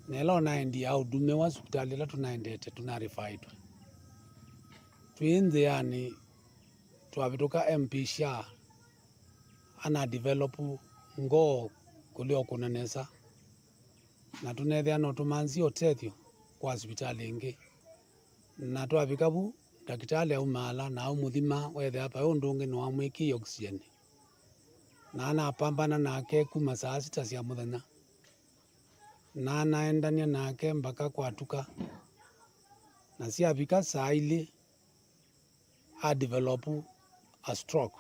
Na ĩla ũnaendie aũdumĩwa sivitalĩ ĩla tũnaendete, tũnarifaĩtwe. Twĩ nzĩanĩ, twavĩtũka M P Sha ana develop ngoo kũlea ũkũna nesa, na tũneethĩa no tũmanthie ũtethyo kwa sivitalĩ ĩngĩ. Na twavika vu, ndakĩtalĩ aumaala na aũmũthima, weethĩa vai ũndũ ũngĩ nĩwamwĩkĩie oxygen. Na anapambana nake kuma saa sita sya mũthenya, na anaendany'a nake mbaka kwatuka. Na syavika saa ilĩ, a develop a stroke,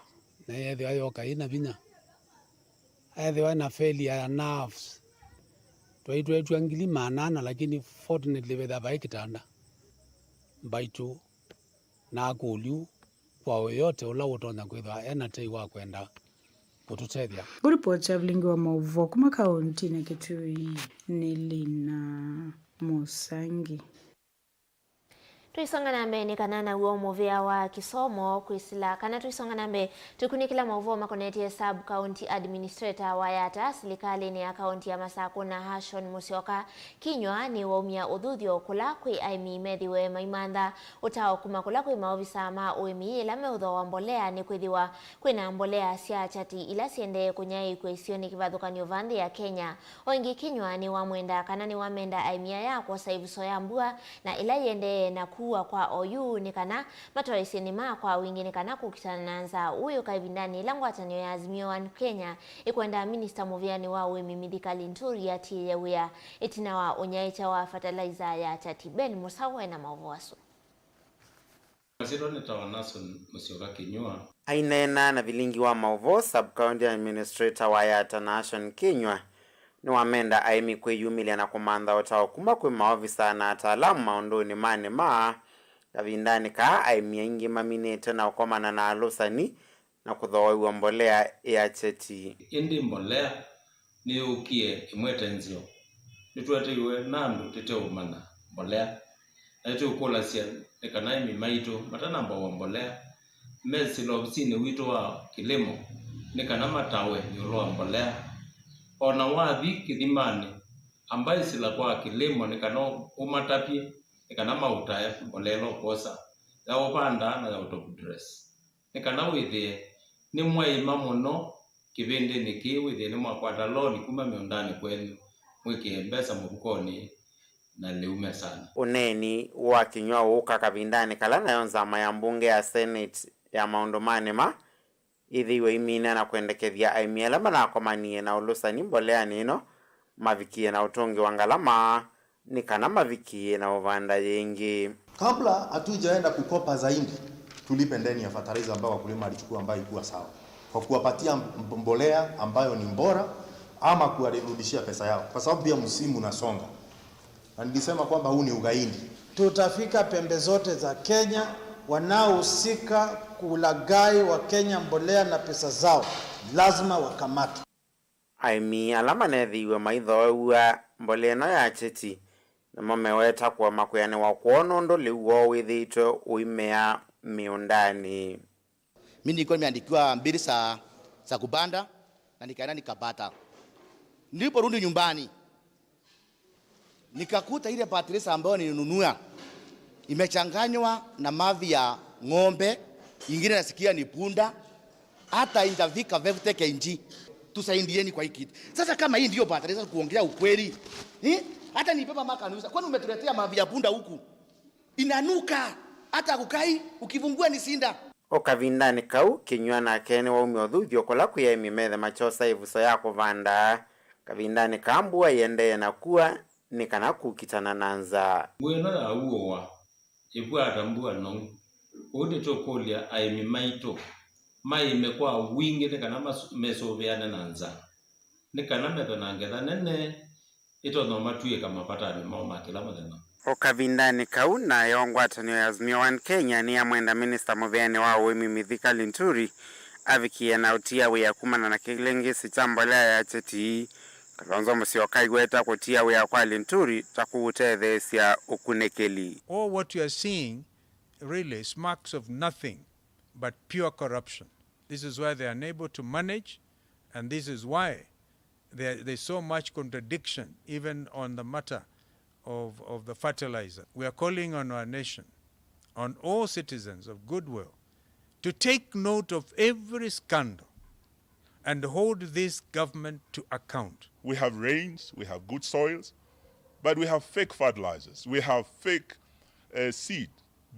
na yeethĩwa yoka ĩna vinya, ethĩwa na failure ya nerves. Twaitwetw'a ngili maana ana, lakini fortunately vethĩwa vai kĩtanda mbaitũ, na akũlyu kwa yoyote ũla ũtonya kwĩthĩwa ena tei wa kwenda kũtũtethya. Kũripoti ya vilingi wa maũvoo kuma kauntinĩ Kitui nĩ Lina Mũsangi. Tũisonga na mbee nĩ kana naw'o mũvĩa wa kĩsomo kwĩsĩla kana tũisonga na mbee tũkunĩkĩla maũvoo makonetye sub county administrator wa Yatta silikalĩnĩ ya kaunti ya Masakũ Nahashon Musyoka Kinyua nĩwaumya ũthuthyo kũla kwĩ aĩmi methĩwe maimantha ũtao kuma kũla kwĩ maovisa ma ũĩmi yĩla meũthooa mbolea nĩkwĩthĩwa kwĩna mbolea sya chati ila siendee kũnyaĩĩkw'a isionĩ kĩvathũkany'o va nthĩ ya Kenya. O ĩngĩ Kinyua nĩwamwenda kana nĩwamenda aĩmi aya kwosa ĩvuso ya mbua na ĩla yĩendee na kuwa kwa oyu nĩ kana matwaĩsye nĩma kwa wingĩ nĩ kana kũkitana na nzaa ũyũka ĩvindanĩ ĩla ngwatanĩo ya Azimio One Kenya ĩkwenda minista mũvĩanĩ wa ũĩmi Mithika Linturi atiĩe wĩa ĩtina wa ũnyaĩĩkya wa fertilizer ya chati. Ben Mũsaũ ena maũvoo asu. Masyĩtwa nĩtawa Nason Mũsyoka Kĩnyua. Aineena na vilingi wa maũvoo, sub county administrator wa Yatta Nahashon Kinyua nĩwamenda aĩmi kwĩyumĩlya na kũmantha ũtao kuma kwĩ maovisa na ataalamu maũndũnĩ ma nĩma kavindanĩ kaa aĩmi aingĩ maminĩte na ũkomana na alũsani na kũthooew'a mbolea ya cheti. Ĩndĩ mbolea nĩyũkie ĩmwete nzeo. Nĩtũeteeiwe na andũ tũteũmanya mbolea, na nĩtũkũlasya nĩ kana aĩmi maitũ matanamba ũa mbolea, mesĩla ovisinĩ witũ wa kĩlĩmo nĩ kana matawe ĩũlũ wa mbolea. O na wathi kĩthimanĩ, amba ĩsĩla kwa kĩlĩmo nĩ kana ũmatavye nĩ kana maũtae mbolea ĩla ũkwosa, ya ũvanda na ya ũtop dress. Nĩ kana wĩthĩe nĩmwaĩma mũno kĩvĩndĩnĩ kĩĩ, wĩthĩe nĩmwakwata loan kuma mĩũndanĩ kwenyu, mwĩkĩe mbesa mũvukonĩ, na lĩu mesana. Ũneeni wa kĩnywa ũũka kavindanĩ kala nayo nzama ya mbunge ya Senate ya maũndũ ma nĩma yĩthĩiwe imina na kwendekethya aĩmi ala manakomanie na ũlũsani mboleanĩ ĩno mavikie na ũtũngĩwa ngalama nĩ kana mavikie na ũvanda yĩngĩ. Kabla hatujaenda kukopa zaidi, tulipe ndeni ya fertilizer ambayo wakulima walichukua ambayo haikuwa sawa, kwa kuwapatia mbolea ambayo ni bora ama kuwarudishia pesa yao, kwa sababu pia msimu unasonga. Na nilisema kwamba huu ni ugaidi. Tutafika pembe zote za Kenya, wanaohusika kulaghai Wakenya mbolea na pesa zao lazima wakamatwe. Aĩmi ala manethĩiwe maithooew'a mbolea ĩno ya kyeti nĩmo meweta kũema kwĩanĩwa kwoo nũndũ lĩu woo wĩthĩĩtwe ũimea mĩũndanĩ. Mi nilikuwa nimeandikiwa mbili za, za kupanda na nikaenda nikapata. Niliporudi nyumbani, nikakuta ile fertilizer ambayo nilinunua imechanganywa na mavi ya ng'ombe, ingine nasikia ni punda, hata haijafika fifty K G. Tusaidieni kwa hii kitu. Sasa kama hii ndio fertilizer, kuongea ukweli, eh? Hata nibeba maka niuza. Kwani umetuletea mavi ya punda huku? Inanuka, hata kukai, ukifungua ni sinda. O kavindanĩ kau, kĩnywa nake nĩwaumya ũthuthyo kũla kwĩ aĩmi methe makyosa ĩvuso ya kũvanda kavindanĩ kaa mbua ĩendee na kua nĩ kana kũkitana na nzaa. Mbua ĩno ya uũa ĩkwata mbua nou, kwoou nĩtũkũlya aĩmi maitũ maĩme kwa wingĩ nĩ kana mas- mesũvĩane na nzaa, nĩ kana methwe na ngetha nene ĩtonya ũmatw'ĩĩka mapatanĩ moo ma kĩla mũthenya. O kavindanĩ kau, nayo ngwatanĩo ya Azimio One Kenya nĩyamwenda minista mũveanĩ wa ũĩmi Mithika Linturi avikĩe na ũtia wĩa kumana na kĩlĩngĩsĩ kya mbolea ya kyeti. Kalonzo Musyoka aiweta kũtia wĩa kwa Linturi ta kũũtetheesya ũkunĩkĩli. All what you are seeing really smacks of nothing but pure corruption. This is why they are unable to manage, and this is why there, there's so much contradiction even on the matter of, of the fertilizer. We are calling on our nation, on all citizens of goodwill, to take note of every scandal and hold this government to account. We have rains, we have good soils, but we have fake fertilizers, we have fake uh, seed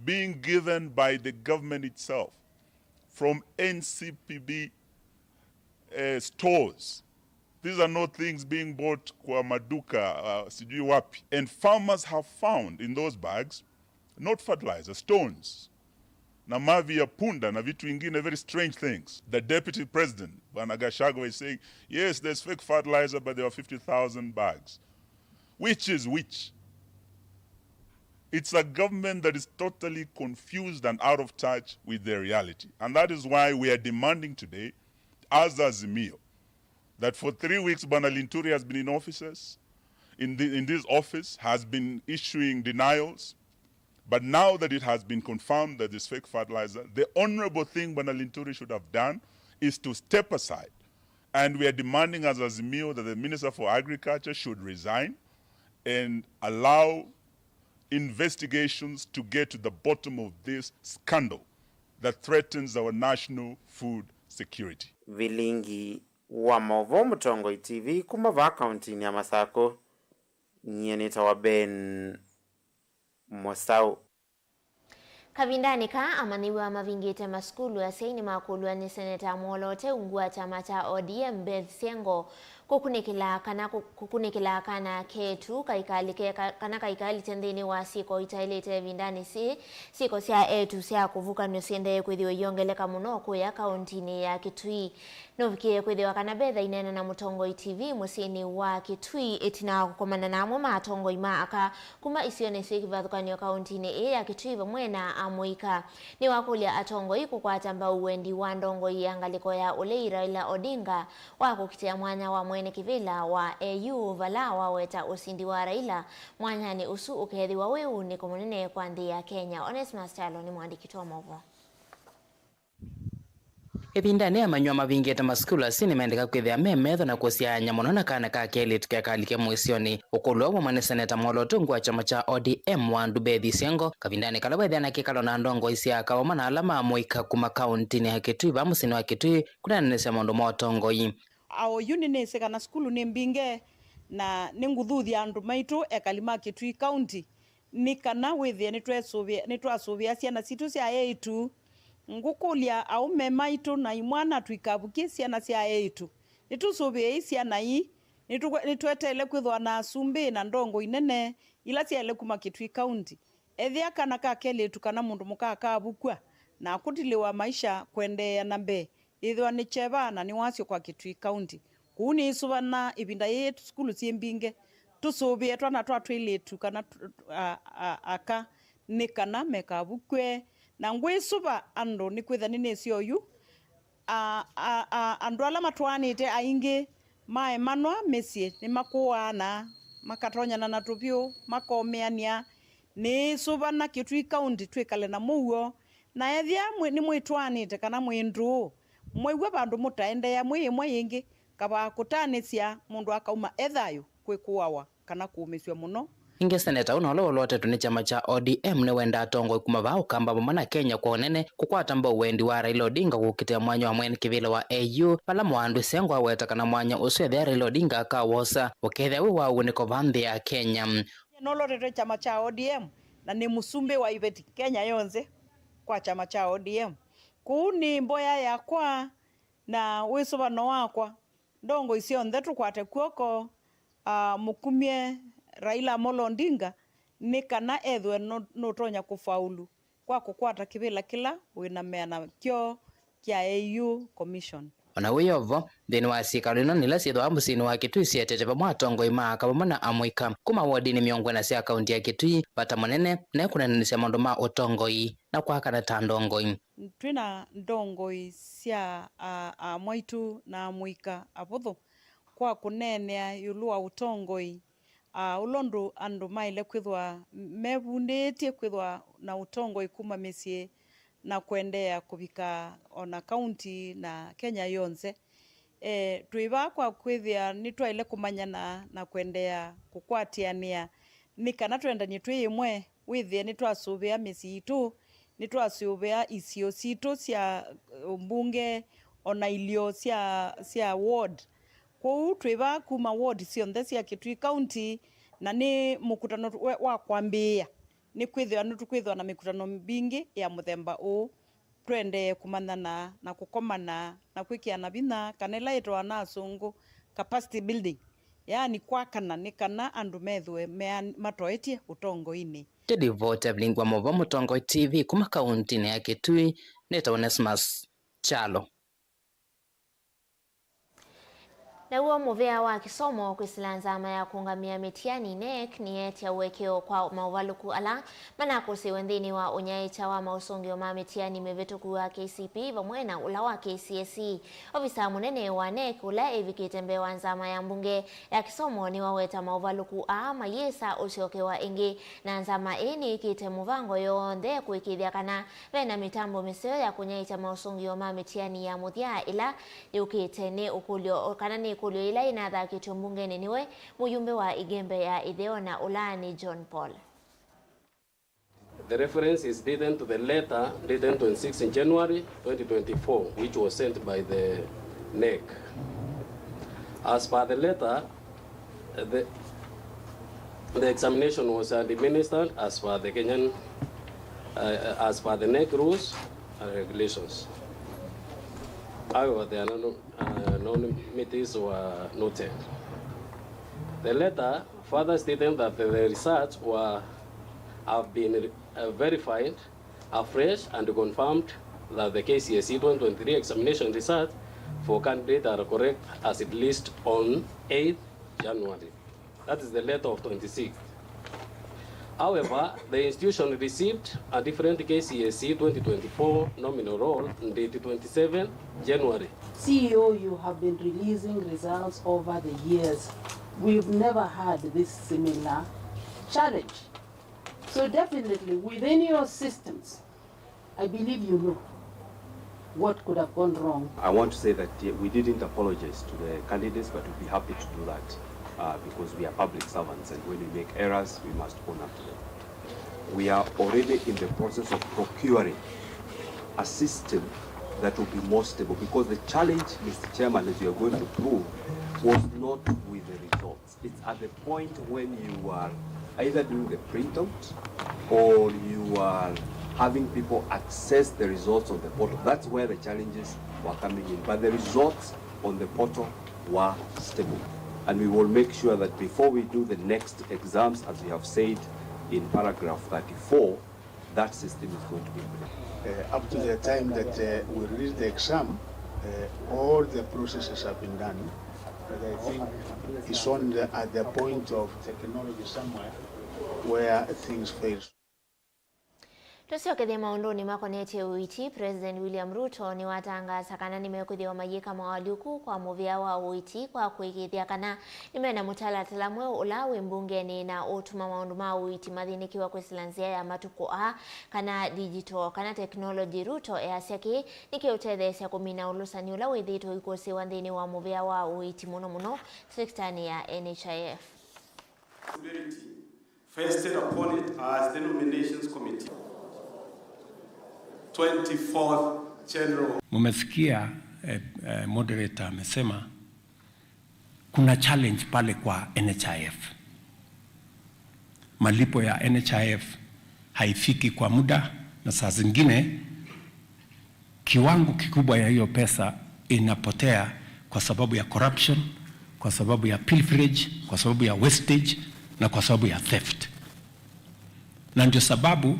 being given by the government itself from N C P B uh, stores. These are not things being bought kwa maduka uh, sijui wapi. And farmers have found in those bags not fertilizer, stones na mavi ya punda na vitu vingine, very strange things. The deputy president, Bwana Gachagua, is saying, yes, there's fake fertilizer, but there were fifty thousand bags. Which is which? It's a government that is totally confused and out of touch with the reality. And that is why we are demanding today, as Azimio, that for three weeks Bwana Linturi has been in offices, in, the, in this office, has been issuing denials. But now that it has been confirmed that this fake fertilizer, the honorable thing Bwana Linturi should have done is to step aside. And we are demanding as Azimio that the Minister for Agriculture should resign and allow investigations to get to the bottom of this scandal that threatens our national food security. Vilingi wa Mauvoo, Mũtongoi T V, kuma vaa kauntinĩ ya Masakũ, nyie nĩtawa Ben Mũsaũ. Kavindanĩ kaa, amanyĩw'a mavingĩte masukulu asyai nĩmakũlw'a nĩ Seneta mwoloote ungu wa kyama kya O D M Beth Siengo kũkunĩkĩla kana kũkunĩkĩla kana ketu kaikalike kana kaikalite nthĩnĩ wa syĩko itaĩlĩte ĩvindanĩ syĩĩ. Syĩko sya eĩtu sya kũvukanw'a syĩendee kwĩthĩwa iongeleka mũno kũya kaũntinĩ ya Kitui. Nũvikĩe kwĩthĩwa kana Beth aineena na Mũtongoi T V mũsyĩnĩ wa Kitui ĩtina wa kũkomana na amwe ma atongoi ma aka kuma isionĩ syĩ kĩvathũkany'o kaũntinĩ ĩĩ ya Kitui vamwe na amũika. Nĩwakũlya atongoi kũkwata mbau wendi wa ndongoi ya ngalĩko ya ũlei Raila Odinga wa kũkitĩa mwanya wa mwene kĩvĩla wa A U vala waweta ũsindi wa Raila mwanyanĩ ũsu ũkeethĩwa wĩ ũunĩko mũnene kwa nthĩ ya Kenya. Onesmus Kyalo nĩ mũandĩki witũ wa maũvoo. Ĩvindanĩ ya manyũa mavingĩte masukulu, asyai nĩmendeka kwĩthĩa me metho na kũsyaany'a mũno na kana ka kelĩtu kekalike mũisyonĩ. Ũkũlw'a ũu waumwa nĩ Seneta mwoloote ungu wa kyama kya O D M wa Ndubethi Isengo kavindanĩ kala weethĩa na kĩkalo na ndongoi sya aka vamwe na ala ma mũika kuma kaũntinĩ ya Kitui vaa mũsyĩnĩ wa Kitui kũneenanĩsya maũndũ ma ũtongoi. A O U nĩnĩsĩ kana sukulu nĩ mbinge. na nĩngũthuthya andũ maitũ ekali ma Kitui County nĩ kana wĩthĩe nĩtwesũvĩa-, nĩtwasũvĩa syana sitũ sya eĩtu. Ngũkũlya aũme maitũ na imwana tũikavukye syana sya eĩtu. Nĩtũsũvĩei syana ii. Nĩtũkwe-, nĩtweteele kwĩthwa na asumbĩ na ndongoi nene ila syaĩle kuma Kitui County. Ethĩa kana ka kelĩtu kana mũndũ mũka kavukw'a na kũtilĩwa maisha kwendeea na mbee, yĩthĩwa nĩ kyeva na nĩ wasyo kwa Kitui County. Kũu nĩisũvana ĩvinda yĩĩ sukulu syĩ mbingĩ, tũsũvĩe twana twa twĩlĩtu kana tw-, a, a, aka nĩ kana mekavukw'e. Na ngwĩsũva andũ nĩkwĩtha nĩnĩsĩ oyu, a, a, a, andũ ala matwaanĩte aingĩ maemanwa mĩsyĩ nĩmakũaana, makatonyana na tũvyũ, makomĩanĩa. Nĩĩsũvana Kitui County twĩkale na mũuo, na ethĩa mwĩ-, nĩmwĩtwaanĩte kana mwĩ ndũũ, mwĩw'a vandũ mũtaendeea mwĩ ĩmwe yĩngĩ, kavaa kũtanĩsya mũndũ akauma e thayũ kwĩ kũawa kana kũũmĩsw'a mũno. Ningĩ seneta ũna ũla ũlotetwe nĩ kyama kya O D M nĩwendaa atongoi kuma vaa Ũkamba vamwe na Kenya kwa ũnene kũkwata mbau wendi wa Raila Odinga kũkitĩa mwanya wa mwene kĩvĩla wa A U, vala mũandũ Isengo aweta kana mwanya ũsu ethĩa Raila Odinga akawosa ũkethĩa wĩ wa ũunĩko vaa nthĩ ya Kenya. Nyie nolotetwe kyama kya O D M na nĩ mũsumbĩ wa iveti Kenya yonthe kwa kyama kya O D M. Kũu nĩ mboya yakwa na wĩsũvano wakwa, ndongoi syonthe tũkwate kw'oko, a, mũkumye Raila Amolo Odinga nĩ kana ethĩwe nũ-, nũtonya kũfaulu kwa kũkwata kĩvĩla kĩla wĩ na meana kyo kya A U Commission. O na wĩ o vo, nthĩnĩ wa syĩkalo ino nĩ ila syĩthĩwa mũsyĩnĩ wa Kitui syetete vamwe atongoi ma aka vamwe na amũika kuma wodinĩ mĩongo ĩna sya kaunti ya Kitui, vata mũnene ne kũneenanĩsya maũndũ ma ũtongoi na kwakana ta ndongoi. Twĩ na ndongoi sya a-, amwaitũ na amũika avũthũ kwa kũneenea ĩũlũ wa ũtongoi, a, ũla ũndũ andũ maĩle kwĩthwa mevundĩĩtye kwĩthwa na ũtongoi kuma mĩsyĩ na kwendeea kũvika o na kaunti na Kenya yonthe. E, twĩ vaa kwa kwĩthĩa nĩtwaĩle kũmanyana na kwendeea kũkwatĩanĩa nĩ kana twendany'e twĩ ĩmwe. Wĩthĩe nĩtwasũvĩa mĩsyĩ yitũ, nĩtwasũvĩa isio sitũ sya, eh, mbunge, o na ilio sya, sya ward. Kwoou twĩ vaa kuma ward syonthe sya Kitui County, na nĩ mũkutano wa, wa kwambĩĩa. Nĩkwĩthĩwa nĩtũkwĩthĩwa na mĩkutano mbingĩ ya mũthemba ũũ. Tũendee kũmanyana na kũkomana na kwĩkĩana vinya kana ĩla yĩtawa na asũngũ capacity building, yaani kwakana nĩ kana andũ methĩwe mea-, matoetye ũtongoinĩ. Teddy Vote avilingwa mũvo Mũtongoi T V kuma kauntinĩ ya Kitui nĩtawa Onesmus Kyalo. Naw'o mũvĩa wa kĩsomo kwĩsĩla nzama ya kũũngamĩa mĩtiani, NEC, nĩyeetya ũekeo kwa maũvalũku ala manakũsĩĩwe nthĩnĩ wa ũnyaĩĩkya wa maũsũngĩo ma mĩtiani mĩvĩtũku wa K C P E vamwe na ũla wa K C S E. Ovisaa mũnene wa NEC ũla ĩvikĩte mbee wa nzama ya mbunge ya kĩsomo nĩwaweta maũvalũku aa mayĩsa ũsyokewa ĩngĩ, na nzama ĩĩ nĩĩkĩte mũvango yonthe kũĩkĩĩthya kana ve na mĩtambo mĩseo ya kũnyaĩĩkya maũsũngĩo ma mĩtiani ya mũthya ĩla yũkĩte. Nĩ ũkũlyo, kana nĩ ĩkũlyo yĩla yĩnathakĩtwe mbungenĩ nĩwe mũyumbe wa Igembe ya Ĩtheo na ũla nĩ John Paul. The reference is dated to the letter dated twenty-six January twenty twenty-four, which was sent by the NEC. As per the letter, The, the examination was administered as per the Kenyan, uh, as per the NEC rules and regulations. However, the anonymity were noted. The letter further stating that the results were, have been, uh, verified afresh and confirmed that the K C S E twenty twenty-three examination results for candidate are correct as it list on eighth January. That is the letter of twenty-sixth. However, the institution received a different K C S E twenty twenty-four nominal roll dated twenty-seventh January. C E O, you have been releasing results over the years. We've never had this similar challenge. So definitely, within your systems, I believe you know what could have gone wrong. I want to say that, uh, we didn't apologize to the candidates, but we'd be happy to do that, uh, because we are public servants, and when we make errors, we must own up to them. We are already in the process of procuring a system that will be more stable, because the challenge, Mister Chairman, as you are going to prove, was not with the results. It's at the point when you are either doing the printout or you are having people access the results on the portal. That's where the challenges were coming in. But the results on the portal were stable. And we will make sure that before we do the next exams, as we have said in paragraph thirty-four, that system is going to be implemented. Uh, up to the time that, uh, we release the exam, uh, all the processes have been done. But I think it's only at the point of technology somewhere where things fail. Tũsyokethye maũndũnĩ makonetye ũiiti, President William Ruto nĩwatangaasa kana nĩmekwĩthĩwa mayĩka moalyũku kwa mũvĩa wa ũiiti kwa kũĩkĩĩthya kana nĩmena mũtalatala mweũ ũla wĩ mbungenĩ na ũtuma maũndũ ma ũiiti mathĩnĩkĩwa kwĩsĩla nzĩa ya matukũ aa, kana digital, kana technology. Ruto easya kĩĩ nĩkĩũtetheesya kũmina ũlũsani ũla wĩthĩĩtwe ũikũsĩĩwa nthĩnĩ wa mũvĩa wa ũiiti, mũno mũno sektanĩ ya N H I F. Responsibility vested upon it as the nominations committee. Twenty-fourth General. Mumesikia, eh, eh, moderator amesema kuna challenge pale kwa N H I F. Malipo ya N H I F haifiki kwa muda, na saa zingine kiwango kikubwa ya hiyo pesa inapotea kwa sababu ya corruption, kwa sababu ya pilferage, kwa sababu ya wastage na kwa sababu ya theft. Na ndio sababu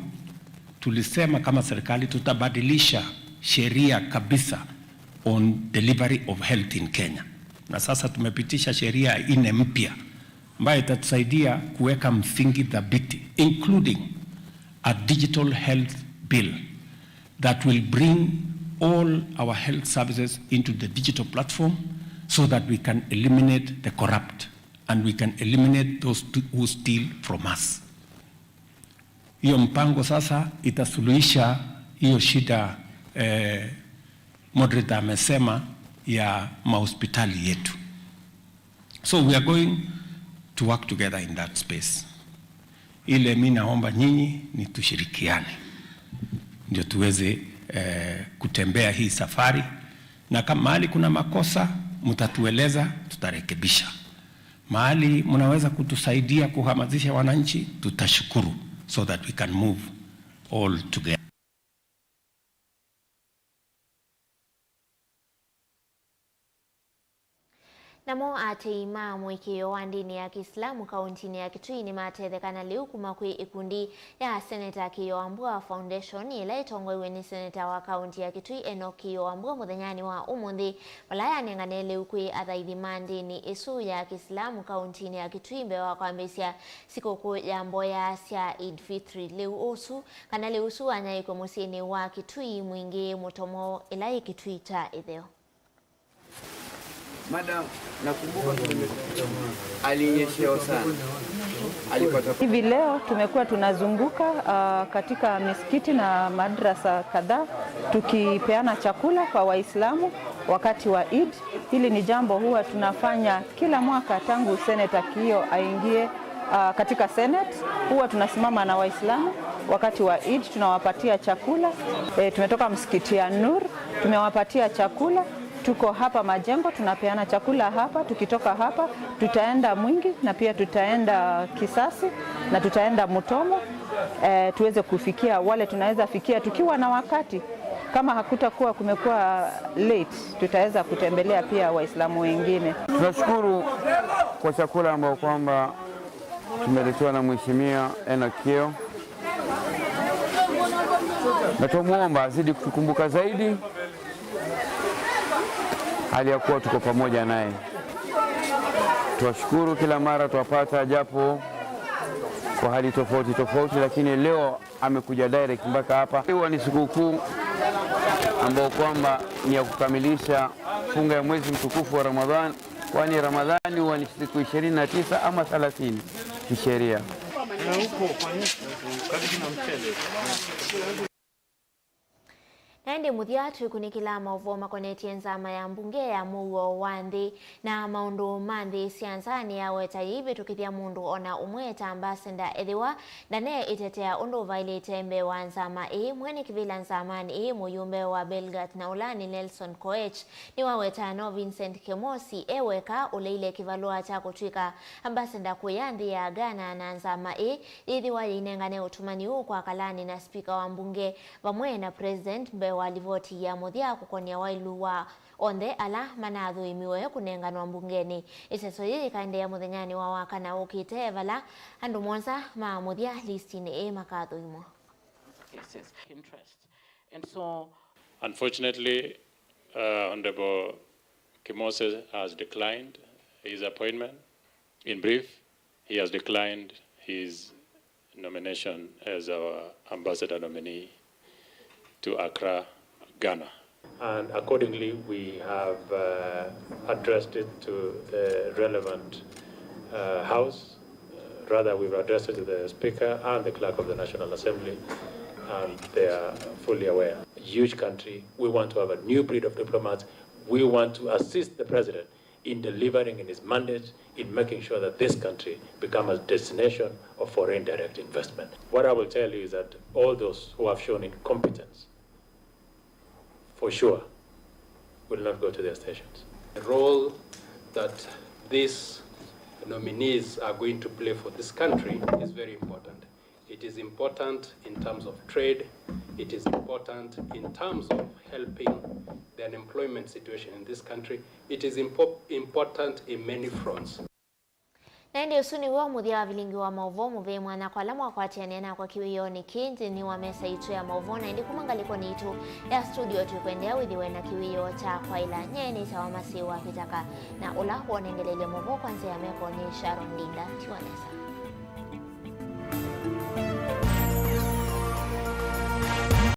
tulisema kama serikali tutabadilisha sheria kabisa on delivery of health in Kenya. Na sasa tumepitisha sheria nne mpya ambayo itatusaidia kuweka msingi thabiti, including a digital health bill that will bring all our health services into the digital platform so that we can eliminate the corrupt and we can eliminate those to-, who steal from us. Hiyo mpango sasa itasuluhisha hiyo shida, eh, moderator amesema ya mahospitali yetu. So we are going to work together in that space. Ile mi naomba nyinyi ni tushirikiane ndio tuweze, eh, kutembea hii safari, na kama mahali kuna makosa mtatueleza, tutarekebisha. Mahali mnaweza kutusaidia kuhamasisha wananchi, tutashukuru, so that we can move all together. Namo aatĩĩi ma mũĩkĩĩo wa ndĩni ya Kĩislamu kauntinĩ ya Kitui nĩmatetheka na lĩu kuma kwĩ ĩkundi ya Seneta Kĩĩo wa Mbua Foundation, ĩla ĩtongoew'e nĩ seneta wa kaunti ya Kitui, Enock Kĩĩo wa Mbua, mũthenyanĩ wa ũmũnthĩ, vala yanengane lĩu kwĩ athaithi ma ndĩni ĩsu ya Kĩislamu kauntinĩ ya Kitui mbee wa kwambĩĩsya sikũkũ ya mboya sya Eid Fitri. Lĩu ũsu, kana lĩu ũsu wanyaĩĩkw'e mũsyĩnĩ wa Kitui Mwingĩ Mũtomo, ĩla yĩ Kitui kya ĩtheo. Madam, nakumbuka alinyeshewa sana. Alipata Hivi leo tumekuwa tunazunguka, ah, katika misikiti na madrasa kadhaa tukipeana chakula kwa Waislamu wakati wa Eid. Hili ni jambo huwa tunafanya kila mwaka tangu Seneta Kĩĩo aingie, ah, katika Senate. Huwa tunasimama na Waislamu wakati wa Eid, tunawapatia chakula. Eh, tumetoka msikiti ya Nur, tumewapatia chakula. Tuko hapa Majengo, tunapeana chakula hapa. Tukitoka hapa, tutaenda Mwingi na pia tutaenda Kisasi na tutaenda Mutomo, eh, tuweze kufikia wale tunaweza fikia tukiwa na wakati. Kama hakutakuwa kumekuwa late, tutaweza kutembelea pia Waislamu wengine. Tunashukuru kwa chakula ambao kwamba tumeletewa na Mheshimiwa Enock Kĩĩo, na twamwomba azidi kutukumbuka zaidi, hali ya kuwa tuko pamoja naye. Twashukuru kila mara twapata, japo kwa hali tofauti tofauti, lakini leo amekuja direct mpaka hapa. Huwa ni sikukuu ambao kwamba ni ya kukamilisha funga ya mwezi mtukufu wa Ramadhan, kwani Ramadhani huwa ni siku ishirini na tisa ama thelathini kisheria. Ĩndĩ mũthya, twĩkunĩkĩla maũvoo makonetye nzama ya mbunge ya mũuo wa nthĩ na maũndũ ma nthĩ sya nza. Nĩyaweta yĩivĩtũkĩthya mũndũ o na ũmwe ta ambassador ethĩwa ndane ĩtetea ũndũ ũvaĩlĩte mbee wa nzama ĩĩ. Mwene kĩvĩla nzamanĩ ĩĩ, mũyumbe wa Belgat na ũla nĩ Nelson Koech, nĩwaweta no Vincent Kemosi e weka ũleile kĩvalũa kya kũtw'ĩka ambassador kũya nthĩ ya Ghana, na nzama ĩĩ yĩthĩwa yĩinengane ũtũmani ũũ kwa Kalani na spika wa mbunge vamwe na president mbee wa livoti ya mũthya kũkonia waĩlu wa onthe ala manathũĩmiwe kũnenganwa mbungenĩ. Ĩseso yĩĩ yĩkaendeea mũthenyanĩ wa Wakana ũkĩte, vala andũ mũonza ma mũthya listinĩ ĩĩ makathũĩmwa. Yes, yes. Interest. And so, unfortunately, uh, Honorable Kimose has declined his appointment. In brief, he has declined his nomination as our ambassador nominee to Accra, Ghana. And accordingly, we have, uh, addressed it to the relevant, uh, house. Uh, rather, we've addressed it to the Speaker and the Clerk of the National Assembly, and they are fully aware. Huge country, we want to have a new breed of diplomats. We want to assist the President in delivering in his mandate, in making sure that this country become a destination of foreign direct investment. What I will tell you is that all those who have shown incompetence, for sure, will not go to their stations. The role that these nominees are going to play for this country is very important. It is important in terms of trade. It is important in terms of helping the unemployment situation in this country. It is impo-, important in many fronts. Na ĩndĩ ũsu nĩw'o mũthya wa vilingi wa maũvoo mũvee mwanya kwa ala mwakwatanĩe nakwa kĩwĩonĩ kĩĩ nthĩnĩ wa mesa yitũ ya maũvoo, na ĩndĩ kuma ngalĩkonĩ yitũ ya studio twĩkwendea wĩthĩwe na kĩwĩoo kya kwaĩla. Nyie nĩtawa Masĩ wa Kĩtaka, na ũla wonengelelye maũvoo kwa nzĩa ya meko nĩ Sharon Ndinda. Tiwa nesa.